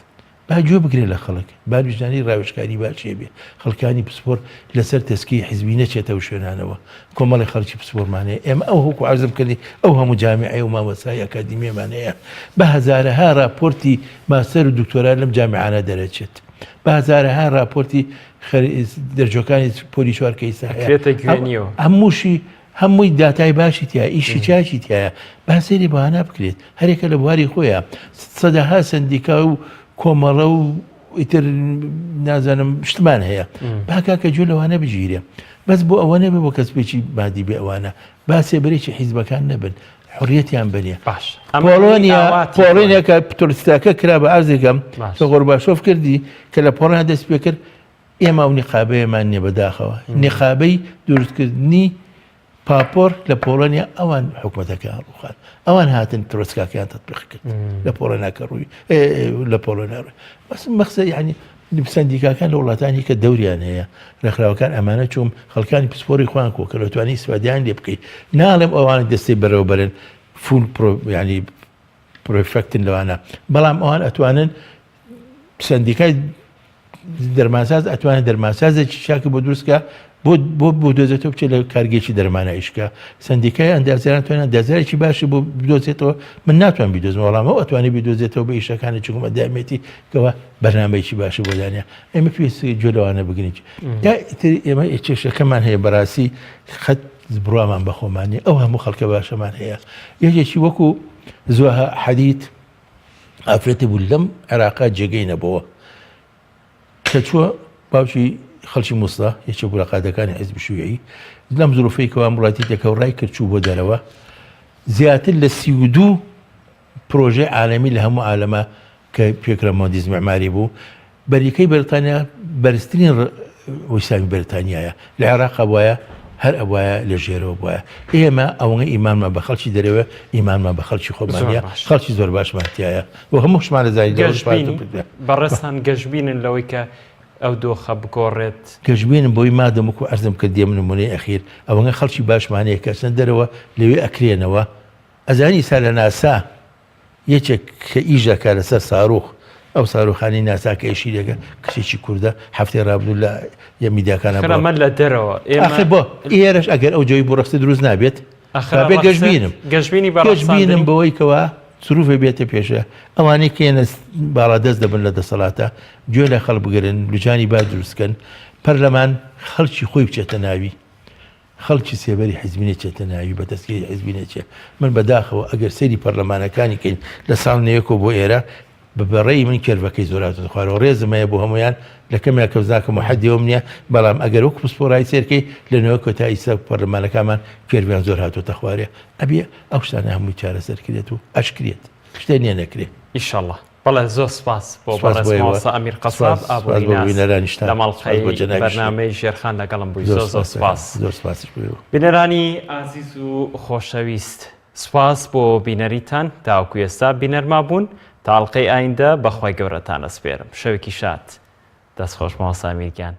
با گوێ بگرێ لە خەڵک با ویژدانی ڕاوێژکاری باشێ بێ خەڵکانی پسپۆر لەسەر تەسکی حیزبی نەچێتەوە شوێنانەوە کۆمەڵی خەڵکی پسپۆرمان هەیە ئێمە ئەو هەوکو عەرزم کردی ئەو هەموو جامیعەی و مامۆستای ئەکادیمیەمان هەیە بە هەزارەها راپۆرتی ماستەر و دکتۆرا لەم جامیعانە دەرەچێت بە هەزارەها راپۆرتی دەرجۆکانی پۆلی چوار کە ئیستا هەیە ئەکرێتە گوێنیەوە هەمووشی هەمووی داتای باشی تیا ئیشی چاکی تایە با سەیری بەوانە بکرێت هەرێکە لە بواری خۆیە سەدەها سندیکا و کۆمەڵە و ئیتر نازانم شتمان هەیە با کاکە گوێ لەوانە بگیرێ بەس بۆ ئەوە نەبێ بۆ کەسبێکی مادی بێ ئەوانە با سێبەرێکی حیزبەکان نەبن حڕیەتیان بنیە باش پۆڵۆنیا پۆڵۆنیا کە تۆلستاکە کرا بە ئازێکم کە غۆرباشۆف کردی کە لە پۆڵۆنیا دەست پێ کرد ئێمە ئەو نیقابەیەمان نییە بەداخەوە نیقابەی دروستکردنی پاپۆر لە پۆڵۆنیا ئەوان حکومەتەکەیان ڕووخان ئەوان هاتن ترۆسکاکەیان تەطبیق کرد لە پۆڵۆنیا کە ڕووی لە پۆڵۆنیا ڕووی بەس مەخسە یعنی. سەندیکاکان لە وڵاتانی کە دەوریان هەیە ڕێکخراوەکان ئەمانە چوم خەڵکانی پسپۆری خۆیان کۆکەرەوە توانی ئیسفادەیان لێ بکەیت ناڵێم ئەوانە دەستەی بەرەوەبەرن full پرۆ یعنی perfect ن لەوانە بەڵام ئەوان ئەتوانن سەندیکای دەرمانساز ئەتوانێت دەرمانسازێکی چاکی بۆ دروستکە بۆ بۆ بۆ دۆزێتەوە بچێت لە کارگێکی دەرمانە ئیشکە سندیکای ئەندازیاران توانە ئەندازیارێکی باشی بۆ بدۆزێتەوە من ناتوان بیدۆزمەوە وەڵام ئەو ئەتوانێت بیدۆزێتەوە بە ئیشەکانی چونکە مەدامێتی کەوا بەرنامەیەکی باشی بۆ دانیا ئێمە پێویستی گوێ لەوانە بگرین یا ئیتر ئێمە کێشەکەمان هەیە بەڕاستی خەت بڕوامان بە خۆمان نیە ئەو هەموو خەڵکە باشەمان هەیە یەکێکی وەکو زوهە حەدید ئافرەتی بوو لەم عێراقا جێگەی نەبەوە کە چووە باوکی خەڵکی موسڵە یەکێک بوو لە قادەکانی حیزبی شیوعی لەم زروفەی کەوا وڵاتی تێکەو ڕای کرد چوو بۆ دەرەوە زیاتر لە 32 پرۆژەی عالەمی لە هەموو عالەمە کە پێکرا مهندس معماری بوو بەریکەی بەریتانیا بەرزترین ویسامی بەریتانیایە لە عێراق ئەبوایە هەر ئەبوایە لە ژێرەوە بوایە ئێمە ئەوەنە ئیمانمان بە خەڵکی دەرەوە ئیمانمان بە خەڵکی خۆمانە خەڵکی زۆر باشمان تایە و هەمووشمان لە گەشبینی بەڕێزتان گەشبینن لەوەی کە ئەو دۆخە بگۆڕێت؟ گەشبینم بۆی مادەم وەکو عەرزم کردیە من نمونەی ئەخیر ئەوەنە خەڵکی باشمان هەیە کە ئەچنە دەرەوە لەوێ ئەکرێنەوە ئەزانی ئیستا لە ناسا یەکێک کە ئیش دەکات لەسەر ساروخ ئەو ساروخانی ناسا کە ئیشی دەکە کچێکی کوردە هەفتەی ڕابردوو لە یە میدیاکانە ئەخر ئەمە لە دەرەوە ئێمە ئاخر بۆ ئێرەش ئەگەر ئەو جۆی بۆ ڕەخسە دروست نابێت ئەخر بێ گەشبینم گەشبینی بە گەشبینم بەوەی کەوا سروفێ بێتە پێشە ئەوانەی کێنە باڵادەست دەبن لە دەسەڵاتە گوێ لە خەڵک بگرن لجانی با دروستکەن پەرلەمان خەڵکی خۆی بچێتە ناوی خەڵکی سێبەری حیزبی نەچێتە ناوی بە تەسکیری حیزبی نەچێ من بەداخەوە ئەگەر سەیری پەرلەمانەکانی کەین لە ساڵ نەیەکەوە بۆ ئێرە بە بەڕێی من کێرڤەکەی زۆر هاتۆتە خوارەوە ڕێزم هەیە بۆ هەموویان لە کەمیا کەس ناکەم و حەدی ئەوم نییە بەڵام ئەگەر وەک پسپۆڕایی سەیرکەی لە نەوەکەوە تا ئیستا پەرلەمانەکانمان کێرڤیان زۆر هاتۆتە خوارێ ئەبێ ئەو شتانە هەمووی چارەسەر کرێت و ئەشکرێت شتێ نییە نەکرێ. ئیشەڵا. بەڵێ زۆر سپاس بۆ سپاس بەڕێز بۆ ئێوە. مامۆستا ئەمیر قەساب سپاس سپاس بۆ ئابووریناس بینەرانیشتان. لە سپاس مەڵقەی بۆ جەنابیشتان. بەرنامەی ژێرخان لەگەڵم بووی زۆر زۆر زۆر سپاس دەکەم. سپاس. زۆر سپاسیش بۆ ئێوە. بینەرانی ئازیز و خۆشەویست سپاس بۆ بینەریتان تاوەکو ئێستا بینەرما بوون تا ئەڵقەی ئایندە بەخوای گەورەتان ئەسپێرم شەوێکی شاد دەست خۆش مامۆستا ئەمیر گیان.